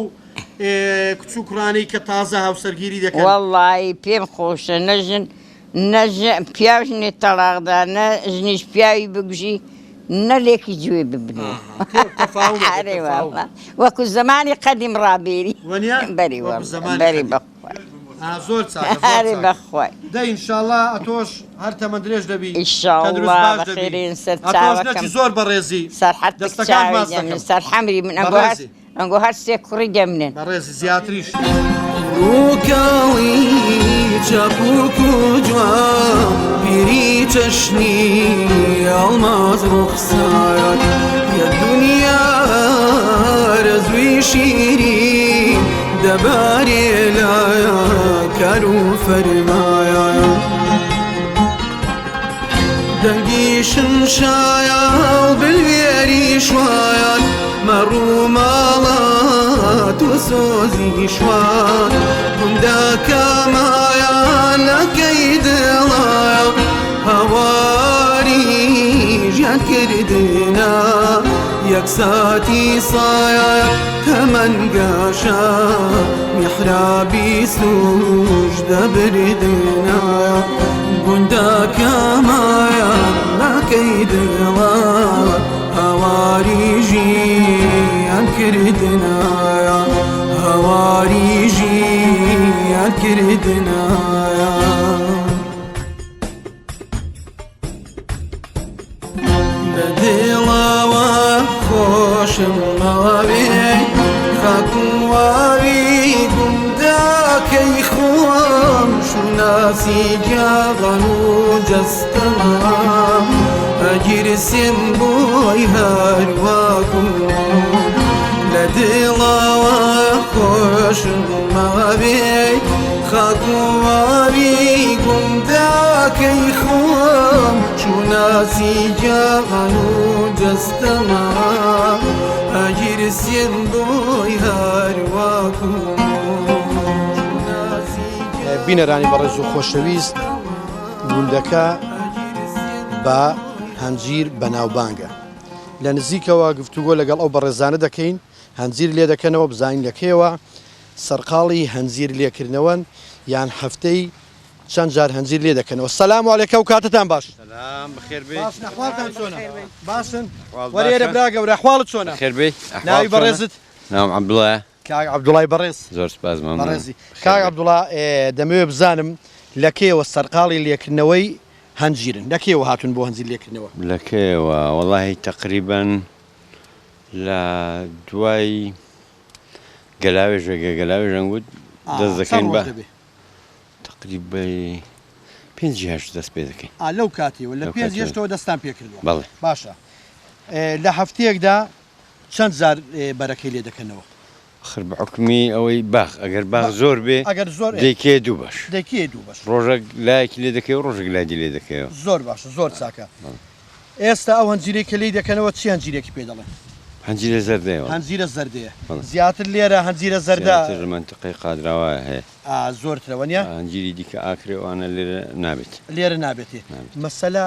[SPEAKER 1] کچ و کوڕانەی کە تازە هاوسەرگیری دەکەن؟
[SPEAKER 3] وەڵڵاهی پێم خۆشە نە ژن نە ژن پیاو ژنی تەڵاق دا نە ژنیش پیاوی بگوژی نە لێکی جوێ ببنەوە
[SPEAKER 1] ئاها، تێ- تەفاوم هەبێ،
[SPEAKER 3] ئەرێ
[SPEAKER 1] تەفاوم.
[SPEAKER 3] واللە وەکو زەمانی قەدیم ڕابێری
[SPEAKER 1] وەنیە؟
[SPEAKER 3] بەری
[SPEAKER 1] وەکو
[SPEAKER 3] واللە
[SPEAKER 1] زەمانی
[SPEAKER 3] بەری
[SPEAKER 1] قەدیم.
[SPEAKER 3] بەخوای
[SPEAKER 1] ئا، زۆر چاکە زۆر
[SPEAKER 3] ئەرێ
[SPEAKER 1] چاکە.
[SPEAKER 3] بەخوای
[SPEAKER 1] دە ئینشاڵڵا ئەتۆش هەر تەمەن درێژ دەبی
[SPEAKER 3] ئیشاڵڵا
[SPEAKER 1] تەندروست باش دەبی
[SPEAKER 3] بەخێرێن سەر
[SPEAKER 1] ئەتۆش
[SPEAKER 3] چاوەکەم
[SPEAKER 1] نەچی زۆر بەڕێزی
[SPEAKER 3] سەرحەتک
[SPEAKER 1] دەستەکان
[SPEAKER 3] چاوی
[SPEAKER 1] ماچ
[SPEAKER 3] دەمن
[SPEAKER 1] دەکەم
[SPEAKER 3] سەر حەمری من ئەنگۆ هەر
[SPEAKER 1] بەڕێزی.
[SPEAKER 3] ئەنگۆ هەر سێ کوڕی دەمنن.
[SPEAKER 1] بەڕێزی زیاتریش.
[SPEAKER 2] ڕووکاڵی چەپوک و جوان پیری چەشنی ئەڵماس ڕوخسار یە دنیا رەزوی شیرین دەبارێ لە کار و فەرمایە. دەنگی شمشایە و بلوێری شوایان مەڕ و ماڵات و سۆزی شوان گوندەکەمایان لەکەی دڵایە هاواری ژیان کردنە یەک ساتی سایە تەمەن گەشە میحرابی سوژدە بردنە گوندەکەمایان ناکەی دڵە هاواری ژیان کردنایە هاواری ژیان کردنایە. لە دڵەوە خۆشم ماوێ خاک و واوی گوندەکەی خۆم شوناسی گیاغان و جەستەمە ئەگیرسێم بۆی هەرواکم لە دڵەوە خۆشم ماوێ خاک و واوی گوندەکەی خۆم شوناسی گیان و جەستەمە ئەگیرسێم بۆی هەرواکم
[SPEAKER 1] بینەرانی بەڕێز و خۆشەویست گوندەکە بە هەنجیر بەناوبانگە لە نزیکەوە گفتوگۆ لەگەڵ ئەو بەڕێزانە دەکەین هەنجیر لێ دەکەنەوە بزانین لە کەیەوە سەرقاڵی هەنجیر لێکردنەوەن یان هەفتەی چەند جار هەنجیر لێ دەکەنەوە سەلام علیکە و کاتتان باش.
[SPEAKER 6] سەلام بەخێر بێی.
[SPEAKER 1] باشن ئەحواڵتان چۆنە؟ باشن
[SPEAKER 6] ئەحواڵ
[SPEAKER 1] وەرە ئێرە
[SPEAKER 6] باشە.
[SPEAKER 1] برا گەورە ئەحواڵت چۆنە؟
[SPEAKER 6] بەخێر بێی. ئەحواڵ
[SPEAKER 1] ناوی
[SPEAKER 6] چۆنە؟
[SPEAKER 1] بەڕێزت؟
[SPEAKER 6] ناوم عەبدوڵایە.
[SPEAKER 1] کاک عەبدوڵای بەڕێز.
[SPEAKER 6] زۆر سپاس مەمنونم.
[SPEAKER 1] بەڕێزی
[SPEAKER 6] بەخێر
[SPEAKER 1] کاک
[SPEAKER 6] بێی.
[SPEAKER 1] عەبدوڵا دەمەوێ بزانم لە کەیەوە سەرقاڵی لێکردنەوەی هەنجیرن؟ لە کەیەوە هاتوون بۆ هەنجیر لێکردنەوە؟
[SPEAKER 6] لە کەیەوە؟ وەڵاهی تەقریبەن لە دوای گەلاوێژێک گەلاوێژەن گوت دەست دەکەین بە تقریبای پێنجی هەشت دەست پێ دەکەین
[SPEAKER 1] لەو کاتیەوە لە پێنج هێشتەوە دەستان پێ کردووە
[SPEAKER 6] بەڵێ
[SPEAKER 1] باشە لە هەفتەیەکدا چەند جار بەرەکەی لێ دەکەنەوە؟
[SPEAKER 6] ئەخر بە حوکمی ئەوەی باخ ئەگەر باخ زۆر بێ
[SPEAKER 1] ئەگەر زۆر
[SPEAKER 6] دەیکەیە دوو بەش
[SPEAKER 1] دەیکەیە دوو بەش
[SPEAKER 6] ڕۆژێک لایەکی لێ دەکەی و ڕۆژێک لای دی لێ دەکەیەوە.
[SPEAKER 1] زۆر باشە زۆر چاکە. ئێستا ئەو هەنجیرەی کە لێی دەکەنەوە چی هەنجیرێکی پێ دەڵێن؟
[SPEAKER 6] هەنجیرە زەردەیە وەڵا.
[SPEAKER 1] هەنجیرە زەردەیە. بەڵێ. زیاتر لێرە هەنجیرە زەردە.
[SPEAKER 6] زیاتر مەنتقەی قادراوایە هەیە.
[SPEAKER 1] ئا زۆرترە وەنیە؟
[SPEAKER 6] هەنجیری دیکە ئاکرێ ئەوانە لێرە نابێت.
[SPEAKER 1] لێرە نابێتێ.
[SPEAKER 6] نابێت.
[SPEAKER 1] مەسەلە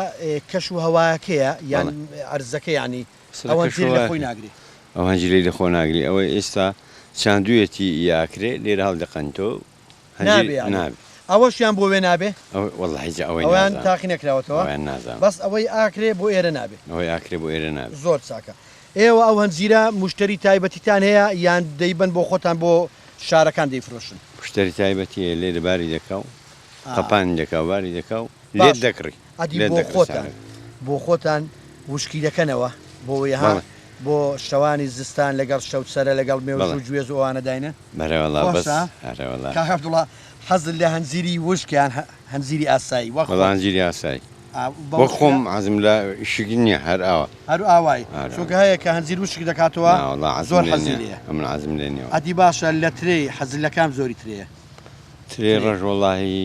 [SPEAKER 1] کەش و هەوایەکەیە یان
[SPEAKER 6] بەڵێ.
[SPEAKER 1] عەرزەکە یانی
[SPEAKER 6] مەسەلە
[SPEAKER 1] ئەو
[SPEAKER 6] کەش و
[SPEAKER 1] هەنجیرە لە خۆی
[SPEAKER 6] هەوایەکەیە.
[SPEAKER 1] ناگرێ؟
[SPEAKER 6] ئەو هەنجیرەی لە خۆ ناگرێ ئەوەی ئێستا چاندوویەتی ئی ئاکرێ لێرە هەڵدەقەنتەوە هەنجیر
[SPEAKER 1] نابێ یانی.
[SPEAKER 6] نابێ.
[SPEAKER 1] ئەوەشیان بۆ وێ نابێ؟
[SPEAKER 6] ئەوە وەڵاهی جا ئەوەی
[SPEAKER 1] ئەوەیان
[SPEAKER 6] نازانم.
[SPEAKER 1] تاقی نەکراوەتەوە؟
[SPEAKER 6] ئەوەیان نازانم.
[SPEAKER 1] بەس ئەوەی ئاکرێ بۆ ئێرە نابێ.
[SPEAKER 6] ئەوەی ئاکرێ بۆ ئێرە نابێ.
[SPEAKER 1] زۆر چاکە. ئێوە ئەو هەنجیرە موشتەری تایبەتیتان هەیە یان دەیبەن بۆ خۆتان بۆ شارەکان دەیفرۆشن؟
[SPEAKER 6] موشتەری تایبەتی هەیە لێرە باری دەکا و قەپانی دەکا و باری دەکا و لێت
[SPEAKER 1] باشە
[SPEAKER 6] دەکڕی.
[SPEAKER 1] ئەدی
[SPEAKER 6] لێت
[SPEAKER 1] بۆ
[SPEAKER 6] دەکڕی
[SPEAKER 1] خۆتان
[SPEAKER 6] سارەکە.
[SPEAKER 1] بۆ خۆتان وشکی دەکەنەوە بۆ وەی ها
[SPEAKER 6] بەڵێ.
[SPEAKER 1] بۆ شەوانی زستان لەگەڵ شەوچەرە لەگەڵ مێوژ
[SPEAKER 6] بەڵێ.
[SPEAKER 1] و گوێز و ئەوانە داینێن؟
[SPEAKER 6] بەرێ وەڵا بەس
[SPEAKER 1] خۆشە؟
[SPEAKER 6] ئەرێ وەڵا.
[SPEAKER 1] کاک عەبدوڵا حەزت لە هەنجیری وشک یان هەنجیری ئاسایی وەک
[SPEAKER 6] وەڵا
[SPEAKER 1] خۆت؟
[SPEAKER 6] هەنجیری ئاسایی.
[SPEAKER 1] ئا بە
[SPEAKER 6] وەک
[SPEAKER 1] وشکە؟
[SPEAKER 6] خۆم حەزم لە شک نییە هەر ئاوا.
[SPEAKER 1] هەر ئاوای
[SPEAKER 6] ئارە.
[SPEAKER 1] چونکە هەیە کە هەنجیر وشک دەکاتەوە
[SPEAKER 6] نا وەڵا حەزم
[SPEAKER 1] زۆر
[SPEAKER 6] لێ
[SPEAKER 1] حەزی
[SPEAKER 6] نییە
[SPEAKER 1] لێیە.
[SPEAKER 6] ئەمن حەزم لێ نییە وەڵا.
[SPEAKER 1] ئەدی باشە لە ترێی حەزت لە کام جۆری ترێیە؟
[SPEAKER 6] ترێی
[SPEAKER 1] ترێ.
[SPEAKER 6] ڕەش وەڵاهی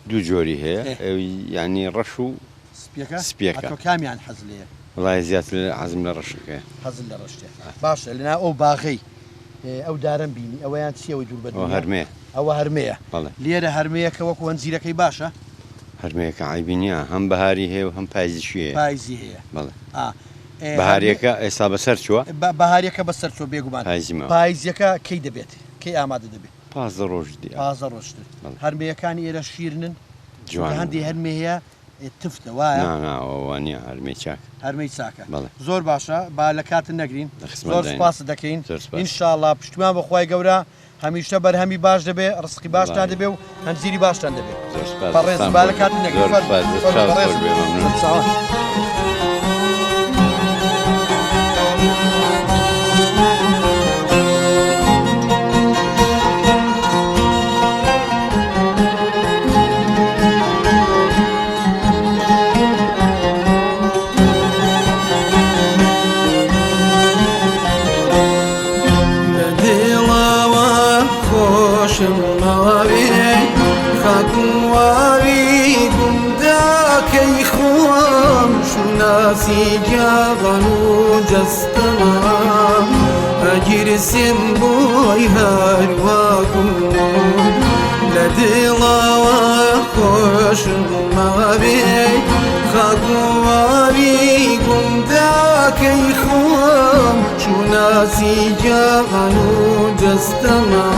[SPEAKER 6] دوو جۆری هەیە
[SPEAKER 1] ئێ.
[SPEAKER 6] ئەوی یانی ڕەش و
[SPEAKER 1] سپیەکە؟
[SPEAKER 6] سپیەکە.
[SPEAKER 1] ئەتۆ کامیان حەز لێیە؟
[SPEAKER 6] وەڵاهی زیاتر حەزم لە ڕەشەکەیە.
[SPEAKER 1] حەزت لە ڕەشتە. باشە لەناو ئەو باغەی ئەو دارەم بینی ئەوەیان چیە ئەوەی دوور بە
[SPEAKER 6] ئەوە
[SPEAKER 1] دنیا؟
[SPEAKER 6] هەرمێیە.
[SPEAKER 1] ئەوە هەرمێیە.
[SPEAKER 6] بەڵێ.
[SPEAKER 1] لێرە هەرمێیەکە وەکو هەنجیرەکەی باشە؟
[SPEAKER 6] هەرمێیەکە عەیبی نییە هەم بەهاری هەیە و هەم پایزیشی هەیە.
[SPEAKER 1] پایزی هەیە.
[SPEAKER 6] بەڵێ.
[SPEAKER 1] ئا ئێ هەرمێ.
[SPEAKER 6] بەهاریەکە ئێستا بەسەر چووە.
[SPEAKER 1] بەهاریەکە بەسەر چووە بێگومان.
[SPEAKER 6] پایزی ماوە.
[SPEAKER 1] پایزیەکە کەی دەبێت؟ کەی ئامادە دەبێت؟
[SPEAKER 6] 15 ڕۆژ دی.
[SPEAKER 1] 15 ڕۆژ تر.
[SPEAKER 6] بەڵێ.
[SPEAKER 1] هەرمێیەکانی ئێرە شیرنن؟ چونکە
[SPEAKER 6] جوانن.
[SPEAKER 1] هەندێ هەرمێ هەیە تفتە وایە؟
[SPEAKER 6] نا نا ئەوە وا نییە هەرمێی چاکە.
[SPEAKER 1] هەرمێی چاکە.
[SPEAKER 6] بەڵێ.
[SPEAKER 1] زۆر باشە با لە کاتت نەگرین.
[SPEAKER 6] لە خزمەت
[SPEAKER 1] زۆر
[SPEAKER 6] داین.
[SPEAKER 1] سوپاست دەکەین.
[SPEAKER 6] زۆر سوپاس.
[SPEAKER 1] ان شاء اللە پشتیوان بە خوای گەورە هەمیشە بەرهەمی باش دەبێ ڕزقی باشتان
[SPEAKER 6] وەڵاهی.
[SPEAKER 1] دەبێ و هەنجیری باشتان دەبێ.
[SPEAKER 6] زۆر سوپاس
[SPEAKER 1] بەڕێزی
[SPEAKER 6] دەستان
[SPEAKER 1] با لە
[SPEAKER 6] خۆش بێ.
[SPEAKER 1] کاتت نەگرین.
[SPEAKER 6] زۆر
[SPEAKER 1] فەرموو
[SPEAKER 6] سوپاس
[SPEAKER 1] فەرموو
[SPEAKER 6] دەستان خۆش
[SPEAKER 1] بەڕێزم.
[SPEAKER 6] بێ مەمنوون.
[SPEAKER 1] سەرچاوان.
[SPEAKER 2] لە دڵەوە خۆشم ماوێ خاک و واوی گوندەکەی خۆم شوناسی گیاڕان و جەستەمە ئەگیرسێم بۆی هەرواکم لە دڵەوە خۆشم ماوێ خاک و واوی گوندەکەی خۆم شوناسی گیان و جەستەمە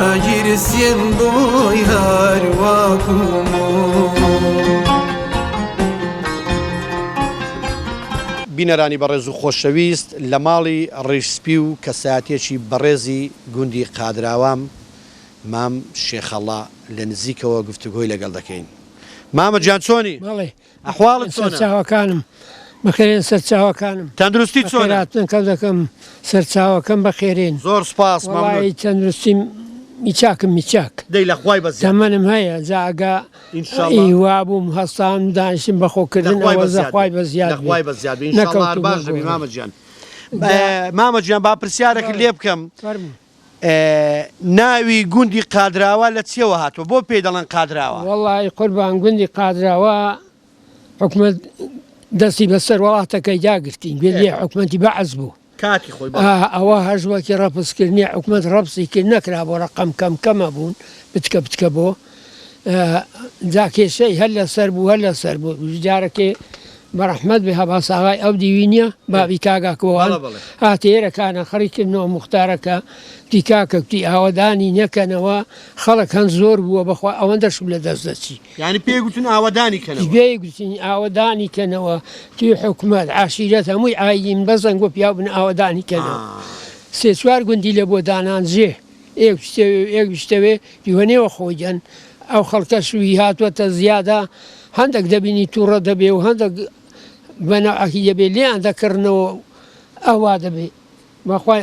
[SPEAKER 2] ئەگیرسێم بۆی هەرواکم.
[SPEAKER 1] بینەرانی بەڕێز و خۆشەویست لە ماڵی ڕیش سپی و کەسایەتیەکی بەڕێزی گوندی قادراوام مام شێخەڵا لە نزیکەوە گفتوگۆی لەگەڵ دەکەین. مامە گیان چۆنی؟
[SPEAKER 7] بەڵێ
[SPEAKER 1] ئەحواڵت چۆنە؟
[SPEAKER 7] سەرچاوەکانم بەخێرێن سەرچاوەکانم.
[SPEAKER 1] تەندروستی چۆنە؟
[SPEAKER 7] بەخێرهاتنەکەم دەکەم سەرچاوەکەم بەخێرێن.
[SPEAKER 1] زۆر سوپاس مەمنون.
[SPEAKER 7] وەڵایی تەندروستیم میچاکم میچاک.
[SPEAKER 1] دەی لە خوای بەزیاد.
[SPEAKER 7] تەمەنم هەیە جا ئەگە
[SPEAKER 1] ان شاء اللە.
[SPEAKER 7] ئی وابووم هەستام دانیشتم بە خۆ کردن
[SPEAKER 1] لە خوای
[SPEAKER 7] ئەوە
[SPEAKER 1] بەزیاد
[SPEAKER 7] زە خوای
[SPEAKER 1] بێ.
[SPEAKER 7] بەزیاد
[SPEAKER 1] لە خوای
[SPEAKER 7] بێ.
[SPEAKER 1] بەزیاد بێ ان شاء اللە هەر
[SPEAKER 7] نەکەوتوومە
[SPEAKER 1] باش دەبی
[SPEAKER 7] گۆڕێ.
[SPEAKER 1] مامە گیان.
[SPEAKER 7] جا
[SPEAKER 1] مامە گیان با پرسیارێکت
[SPEAKER 7] بەڵێ
[SPEAKER 1] لێ بکەم.
[SPEAKER 7] فەرموو.
[SPEAKER 1] ناوی گوندی قادراوە لە چیەوە هاتووە؟ بۆ پێی دەڵێن قادراوە؟
[SPEAKER 7] وەڵاهی قوربان گوندی قادراوە حکومەت دەستی بەسەر وڵاتەکەی داگرتین گوێ لێ حکومەتی بەعس بوو
[SPEAKER 1] کاتی خۆی بەڵێ.
[SPEAKER 7] ئەوە هەژوەکی ڕەپس کردنی حکومەت ڕەپسی کرد نەکرا بۆ ڕەقەم کەم کەمە بوون بچکە بچکە بۆ جا کێشەی هەر لەسەر بوو هەر لەسەر بوو جارەکێ بەڕەحمەت بێ هەباس ئاغای ئەو دیوی نییە بابی کاک ئاکۆوان
[SPEAKER 1] بەڵێ بەڵێ.
[SPEAKER 7] هاتە ئێرە کانە خڕی کردنەوە موختارەکە کوتی کاکە کوتی ئاوەدانی نەکەنەوە خەڵک هەن زۆر بووە بەخوا ئەوەندەشم لە دەست دەچی.
[SPEAKER 1] یانی پێی گوتن ئاوەدانی کەنەوە.
[SPEAKER 7] پێی گوتین ئاوەدانی کەنەوە توی حکومەت عەشیرەت هەمووی ئایین بەزەنگ و پیاو بن ئاوەدانی کەنەوە سێ چوار گوندی لە بۆ دانان جێ ئێک بچتەوێ و ئێک بچتەوێ دیوەنێوە خۆی دەن ئەو خەڵکەش وی هاتووەتە زیادە هەندەک دەبینی تووڕە دەبێ و هەندەک بە نەوعەکی دەبێ لێیان دەکڕنەوە و ئەوا دەبێ بەخوای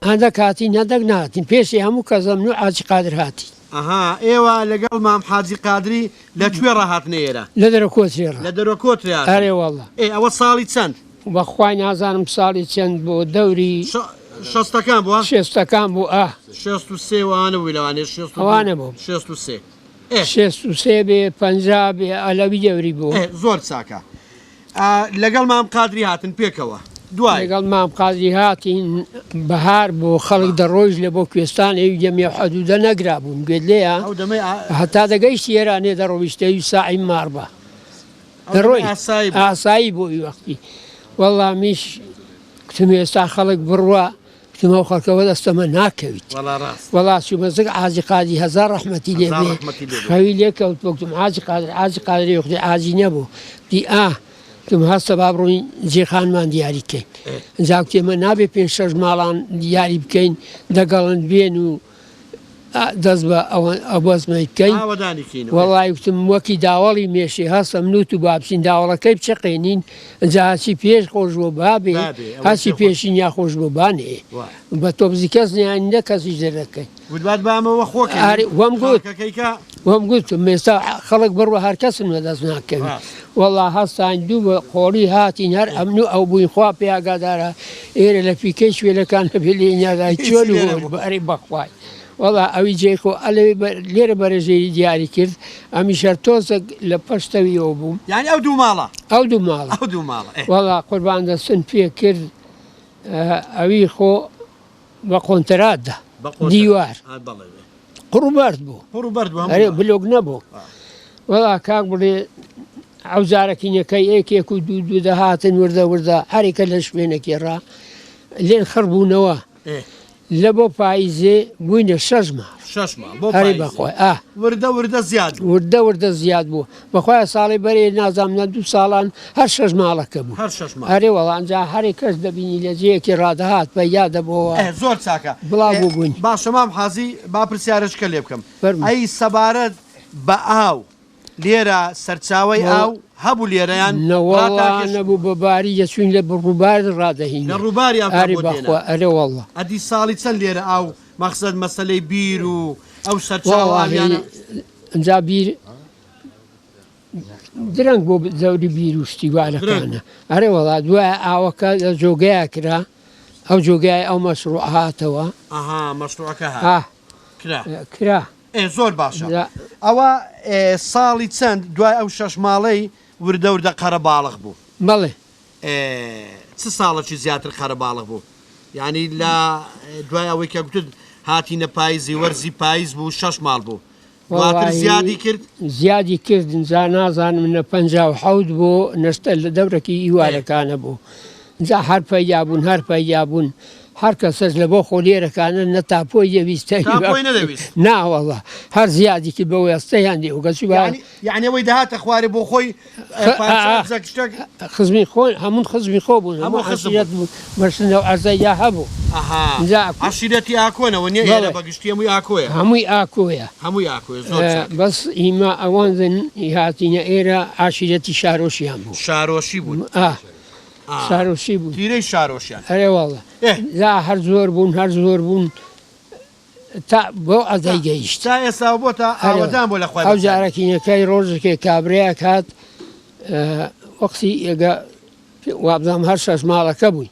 [SPEAKER 7] هەندەک هاتین هەندەک نەهاتین پێشی هەموو کەس ئەمن و حاجی قادر هاتین.
[SPEAKER 1] ئەها ئێوە لەگەڵ مام حاجی قادری لە کوێ ڕا هاتنە ئێرە؟
[SPEAKER 7] لە دەرەکۆترێ ڕا.
[SPEAKER 1] لە دەرەکۆترێ هاتن.
[SPEAKER 7] ئەرێ وەڵا.
[SPEAKER 1] ئێ ئەوە ساڵی چەند؟
[SPEAKER 7] بەخوای نازانم ساڵی چەند بۆ دەوری.
[SPEAKER 1] شەستەکان بووە؟
[SPEAKER 7] شێستەکان بوو ئا.
[SPEAKER 1] 63 و ئەوانە بووی لەوانەیە 62
[SPEAKER 7] ئەوانە بووم.
[SPEAKER 1] 63 ئێ.
[SPEAKER 7] 63 بێ 50 بێ ئەلەوی دەوری بوو.
[SPEAKER 1] ئێ زۆر چاکە. لەگەڵ مام قادری هاتن پێکەوە دوای.
[SPEAKER 7] لەگەڵ مام قادری هاتین بەهار بۆ خەڵک دەڕۆیشت لە بۆ کوێستان ئەوی دەمێ حەدوودە نەگرابوون گوێت لێیە
[SPEAKER 1] ئەو دەمەی ئا.
[SPEAKER 7] هەتا دەگەیشتی ئێرانێ دەڕۆیشت ئەوی ساعی ماڕ بە
[SPEAKER 1] ئەو دەمەی
[SPEAKER 7] دەڕۆی
[SPEAKER 1] ئاسایی بوو.
[SPEAKER 7] ئاسایی بۆ ئەوی وەختی وەڵا میش کوتم ئێستا خەڵک بڕوا کوتم ئەو خەڵکە وە دەستەمە ناکەویت
[SPEAKER 1] وەڵا ڕاست.
[SPEAKER 7] وەڵا چوومە زگ حاجی قادری هەزار ڕەحمەتی لێ
[SPEAKER 1] هەزار
[SPEAKER 7] بێ
[SPEAKER 1] ڕەحمەتی لێ بێ.
[SPEAKER 7] خەوی لێ کەوت کوتم حاجی قادر حاجی قادری وەختی حاجی نەبوو کوتی ئا کوتم هەستە با بڕۆین جێخانمان دیاری کەین ئینجا کوتی ئێمە نابێ پێنج شەش ماڵان دیاری بکەین دەگەڵن بێن و دەست بە ئەو بەزمەی بکەین
[SPEAKER 1] ئاوەدانی کەینەوە.
[SPEAKER 7] وەڵای کوتم وەکی داوەڵی مێشێ هەستە من و تو با بچین داوەڵەکەی بچەقێنین ئینجا هەرچی پێش خۆش بۆ با بێ
[SPEAKER 1] با بێ ئەوەی
[SPEAKER 7] هەرچی
[SPEAKER 1] پێ خۆش
[SPEAKER 7] پێشین یا خۆش بۆ با نێ
[SPEAKER 1] وایە.
[SPEAKER 7] بە تۆپزی کەس نیان نە کەسیش دەرنەکەین.
[SPEAKER 1] گوت بات با ئەمە وە خۆ کەین
[SPEAKER 7] ئاری وەم گوت
[SPEAKER 1] خەڵکەکەی کە.
[SPEAKER 7] وەم گوت ئێستا خەڵک بڕوا هەر کەسم لە دەست ناکەوی.
[SPEAKER 1] ڕاست.
[SPEAKER 7] وەڵا هەستاین دوو بە قۆڵی هاتین هەر ئەمن و ئەو بووین خوا پێ ئاگادارە ئێرە لە فیکەی شوێلەکان هەبێ لێی نادای
[SPEAKER 1] هیچی
[SPEAKER 7] چۆل و
[SPEAKER 1] لێ
[SPEAKER 7] هۆل
[SPEAKER 1] نەبوو.
[SPEAKER 7] ئەرێ بەخوای وەڵا ئەوی جێی خۆ ئەلەوێ بە لێرە بەرەژێری دیاری کرد ئەمیش هەر تۆزەک لە پەشتەویەوە بووم.
[SPEAKER 1] یانی ئەو دوو ماڵە.
[SPEAKER 7] ئەو دوو ماڵە.
[SPEAKER 1] ئەو دوو ماڵە ئێ.
[SPEAKER 7] وەڵا قوربان دەستم پێ کرد ئەوی خۆ بە قۆنتەرات دا
[SPEAKER 1] بە قۆنتەرات.
[SPEAKER 7] دیوار.
[SPEAKER 1] ئا بەڵێ بێ.
[SPEAKER 7] قوڕ و بەرد بوو.
[SPEAKER 1] قوڕ و بەرد بوو هەموو
[SPEAKER 7] ئەرێ
[SPEAKER 1] بە.
[SPEAKER 7] بلۆک نەبوو.
[SPEAKER 1] ئا.
[SPEAKER 7] وەڵا کاک بڵێ ئەو جارەکینەکەی یەک یەک و دوو دوو دەهاتن وردە وردە هەرێکە لە شوێنەکی ڕا لێن خڕ بوونەوە.
[SPEAKER 1] ئێ.
[SPEAKER 7] لە بۆ پاییزێ بووینە شەش ماڵ.
[SPEAKER 1] شەش ماڵ بۆ
[SPEAKER 7] ئەرێ
[SPEAKER 1] پاییزێ.
[SPEAKER 7] بەخوای ئا.
[SPEAKER 1] وردە وردە زیاد بوو.
[SPEAKER 7] وردە وردە زیاد بوو. بەخوایە ساڵی بەرێ نازانم نە دوو ساڵان هەر شەش ماڵەکە بوو.
[SPEAKER 1] هەر شەش ماڵ.
[SPEAKER 7] ئەرێ وەڵا ئەنجا هەرێ کەس دەبینی لە جێیەکی ڕادەهات پەیا دەبۆوە.
[SPEAKER 1] ئێ زۆر چاکە.
[SPEAKER 7] بڵاو
[SPEAKER 1] ئێ
[SPEAKER 7] بووبووین.
[SPEAKER 1] باشە مام حازی با پرسیارەشکە لێ بکەم.
[SPEAKER 7] فەرموو.
[SPEAKER 1] ئەی سەبارەت بە ئاو لێرە سەرچاوەی ئاو هەبوو لێرە یان
[SPEAKER 7] نەوەڵا
[SPEAKER 1] ڕاتاکێش
[SPEAKER 7] نەبوو بە باری دەچووین لە ڕووبار ڕادەهینێ.
[SPEAKER 1] لە ڕووباری ئاوتان
[SPEAKER 7] ئەرێ
[SPEAKER 1] بۆ دێنا؟
[SPEAKER 7] بەخوا ئەرێ وەڵا.
[SPEAKER 1] ئەدی ساڵی چەند لێرە ئاو مەخسەد مەسەلەی بیر و ئەو سەرچاوە
[SPEAKER 7] وەڵاهی
[SPEAKER 1] ئاویانە؟
[SPEAKER 7] ئینجا بیر درەنگ بۆ دەوری بیر و شتی
[SPEAKER 1] درەنگ
[SPEAKER 7] والەکانە. ئەرێ وەڵا دوایە ئاوەکە لە جۆگەیا کرا ئەو جۆگای ئەو مەشروع هاتەوە.
[SPEAKER 1] ئەها مەشروعەکە هات
[SPEAKER 7] ئا
[SPEAKER 1] کرا.
[SPEAKER 7] کرا.
[SPEAKER 1] ئێ زۆر باشە ئەوە ساڵی چەند دوای ئەو شەش ماڵەی وردە وردە قەرەباڵغ بوو؟
[SPEAKER 7] بەڵێ.
[SPEAKER 1] ئێ چ ساڵەکی زیاتر قەرەباڵغ بوو؟ یانی لە دوای ئەوەی کە گوتت هاتینە پایزی وەرزی پایز بوو شەش ماڵ بوو دواتر زیادی کرد؟
[SPEAKER 7] زیادی کرد جا نازانم نە 57 بۆ نەشتە لە دەورەکی ئیوارەکانە بوو جا هەر پەیا بوون هەر پەیا بوون هەر کەسەش لە بۆ خۆ لێرەکانە نە تاپۆی دەویست
[SPEAKER 1] تاپۆی نەدەویست.
[SPEAKER 7] نا وەڵا هەر زیادی کرد بە وێستەیان دێ و کەچی با
[SPEAKER 1] یانی یانی ئەوەی دەهاتە خوارێ بۆ خۆی پارچە ئەرزەک شتەک
[SPEAKER 7] خزمی خۆ هەموو خزمی خۆ بوون هەموو
[SPEAKER 1] هەموو خزم
[SPEAKER 7] عەشیرەت
[SPEAKER 1] بوون.
[SPEAKER 7] بوون بەشن لەو عەرزەیا هەبوو
[SPEAKER 1] ئەها
[SPEAKER 7] ئینجا
[SPEAKER 1] عەشیرەتی ئاکۆنەوە نیە ئێرە
[SPEAKER 7] بەڵێ
[SPEAKER 1] بە گشتی هەمووی ئاکۆیە
[SPEAKER 7] هەمووی ئاکۆیە
[SPEAKER 1] هەمووی ئاکۆیە زۆر چاک.
[SPEAKER 7] بەس ئیمە ئەوەندن هاتینە ئێرە عەشیرەتی شارۆشیان بوو
[SPEAKER 1] شارۆشی بوون
[SPEAKER 7] ئا شارۆشی بوون.
[SPEAKER 1] تیرەی شارۆشیان.
[SPEAKER 7] ئەرێ واللە.
[SPEAKER 1] ئێ.
[SPEAKER 7] جا هەر زۆر بوون هەر زۆر بوون تا بەو عەدەی گەیشت.
[SPEAKER 1] تا ئێستا بۆتە ئاوەدان بۆ لە خوای
[SPEAKER 7] ئەو
[SPEAKER 1] بەزیایی.
[SPEAKER 7] جارەکینەکەی ڕۆژێکێ کابرایەک هات وەختی ئێگە وابزانم هەر شەش ماڵەکە بووین.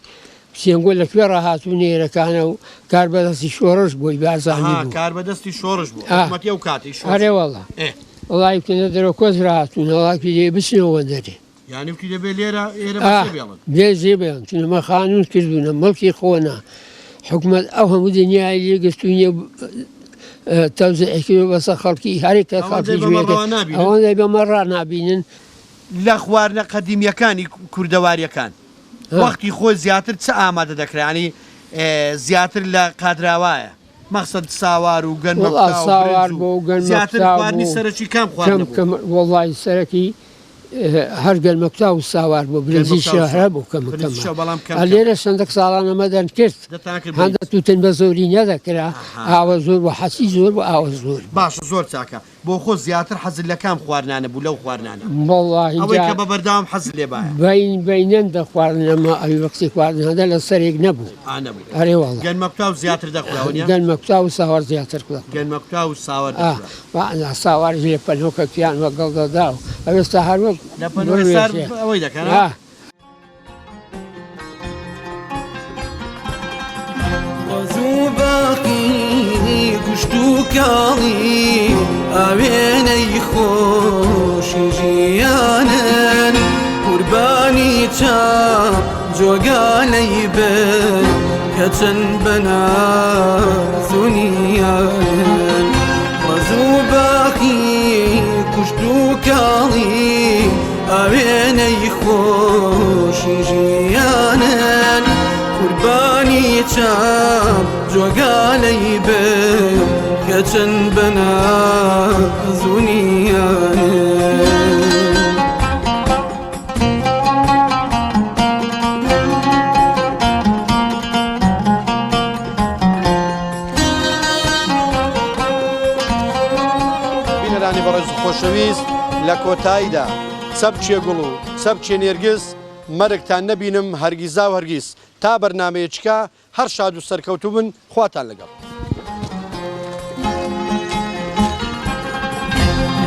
[SPEAKER 7] پچێنگۆ لە کوێ ڕاهاتوو نێرەکانە و کار بەدەستی شۆڕش بۆی بارزانی
[SPEAKER 1] ئەها
[SPEAKER 7] بوو.
[SPEAKER 1] کار بەدەستی شۆڕش بوو
[SPEAKER 7] ئا.
[SPEAKER 1] حکومەتی ئەو کاتەی شۆڕش.
[SPEAKER 7] ئەرێ واللە.
[SPEAKER 1] ئێ.
[SPEAKER 7] وەڵای وتم لە دەرەکۆز ڕاهاتوون وەڵا کوێ بچنەوە دەرێ.
[SPEAKER 1] یانی وتی دەبێ لێرە ئێرە
[SPEAKER 7] ئا
[SPEAKER 1] بەجێ بێڵن.
[SPEAKER 7] بێ جێ بێڵن چونە مە خانوون کردوونە مڵکی خۆنە حکومەت ئەو هەموو دنیای لێ گرتووینە تەوزیعی کردووە بەسەر خەڵکی هەرێک کە
[SPEAKER 1] ئەوەندەی
[SPEAKER 7] خەڵکی
[SPEAKER 1] بە مە
[SPEAKER 7] ژوێکە
[SPEAKER 1] ڕەوا نابینن.
[SPEAKER 7] ئەوەندەی بە مە ڕانابینن.
[SPEAKER 1] لە خواردنە قەدیمییەکانی کوردەوارییەکان وەختی خۆی زیاتر چ ئامادە دەکرا یانی زیاتر لە قادراوایە مەخسەد ساوار و گەنمە
[SPEAKER 7] وەڵا
[SPEAKER 1] کوتاو و
[SPEAKER 7] ساوار
[SPEAKER 1] برنج و
[SPEAKER 7] بۆ و گەنمە
[SPEAKER 1] زیاتر
[SPEAKER 7] کوتاو
[SPEAKER 1] خواردنی
[SPEAKER 7] بۆ
[SPEAKER 1] سەرەکی کام
[SPEAKER 7] کەم
[SPEAKER 1] خواردنە بوو؟
[SPEAKER 7] کەم وەڵای سەرەکی هەر گەنمە کوتاو و ساوار بوو
[SPEAKER 1] گەنمە
[SPEAKER 7] برنجیش
[SPEAKER 1] کوتاو و ساوار
[SPEAKER 7] هەبوو کەم کەمە
[SPEAKER 1] برنجیشە بەڵام کەم
[SPEAKER 7] ئە
[SPEAKER 1] کەم.
[SPEAKER 7] لێرە سندەک ساڵانە مەدەن کرد
[SPEAKER 1] دەتان کرد
[SPEAKER 7] هەندە
[SPEAKER 1] برنج.
[SPEAKER 7] تووتن بە زۆری نەدەکرا
[SPEAKER 1] ئەها.
[SPEAKER 7] ئاوە زۆر بوو حەسی زۆر بوو ئاوە زۆر بوو.
[SPEAKER 1] باشە زۆر چاکە بۆ خۆت زیاتر حەزت لە کام خواردنانە بوو لەو خواردنانە؟
[SPEAKER 7] وەڵاهی
[SPEAKER 1] ئەوەی
[SPEAKER 7] جا
[SPEAKER 1] کە بە بەردەوام حەزت لێ بایە؟
[SPEAKER 7] بەین بەینەن دەخواردن ئەمە ئەوی وەختی خواردن هەندە لە سەرێک نەبوو.
[SPEAKER 1] ئا نەبوو.
[SPEAKER 7] ئەرێ وەڵا.
[SPEAKER 1] گەنمە کوتاو زیاتر دەخورا وەنیە؟
[SPEAKER 7] گەنمە کوتاو و ساوار زیاتر دەخورا.
[SPEAKER 1] گەنمە کوتاو و ساوار
[SPEAKER 7] ئا
[SPEAKER 1] دەخورا.
[SPEAKER 7] وا ساواریش لە پەنۆکە کویان وەگەڵ دەدا و ئەوێستا هەر وەک
[SPEAKER 1] لە پەنۆ ئێستا
[SPEAKER 7] بڕوێشێ.
[SPEAKER 1] ئەوەی دەکەن ئا؟
[SPEAKER 7] ئا.
[SPEAKER 2] ڕەز و باخی کوشت و کاڵی ئاوێنەی خۆشی ژیانن قوربانی. قوربانی چا جۆگالەی بن کە چەند بەناز و نیانن ڕەز و باخی کوشت و کاڵی ئاوێنەی خۆشی ژیانن قوربانی چاپ جۆگالەی بن کە چەند بەناز و نیانن.
[SPEAKER 1] بینەرانی بەڕێز و خۆشەویست لە کۆتاییدا چەپکێ گوڵ و چەپکێ نێرگز مەرگتان نەبینم هەرگیزا و هەرگیز تا بەرنامەیەکیکە هەر شاد و سەرکەوتوو بن خواتان لەگەڵ.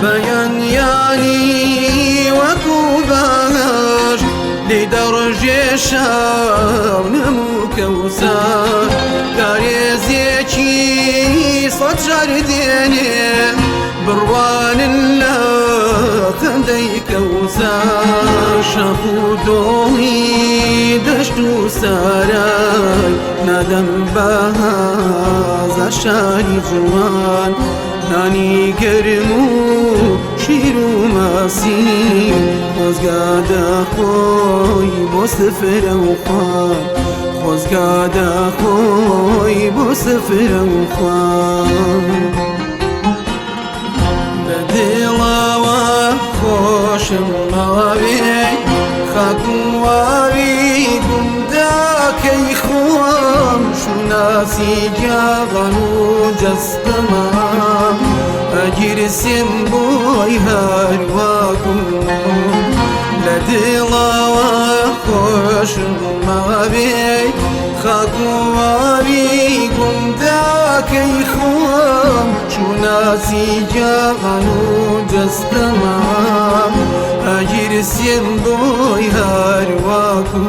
[SPEAKER 2] بەیانیانی وەکو باش لێی دەڕژێ شەونم و کەوسار کارێزێکی سەد جار دێنێ بڕوانن لە خەندەی کەوسار شاخ و دۆڵی دەشت و سارای نادەم بە هەزار شاری جوان نانی گەرم و شیر و ماسی خۆزگا دەخۆی بۆ سفرە و خوان خۆزگا دەخۆی بۆ سفرە و خوان بە دڵەوە خۆشم ماوێ خاک و واوی گوندەکەی خۆم شوناسی گیاغان و جەستەمە ئەگیرسێم بۆی هەرواکم لە دڵەوە خۆشم ماوێ خاک و واوی گوندەکەی خۆم شوناسی گیان و جەستەمە ئەگیرسێم بۆی هەرواکم.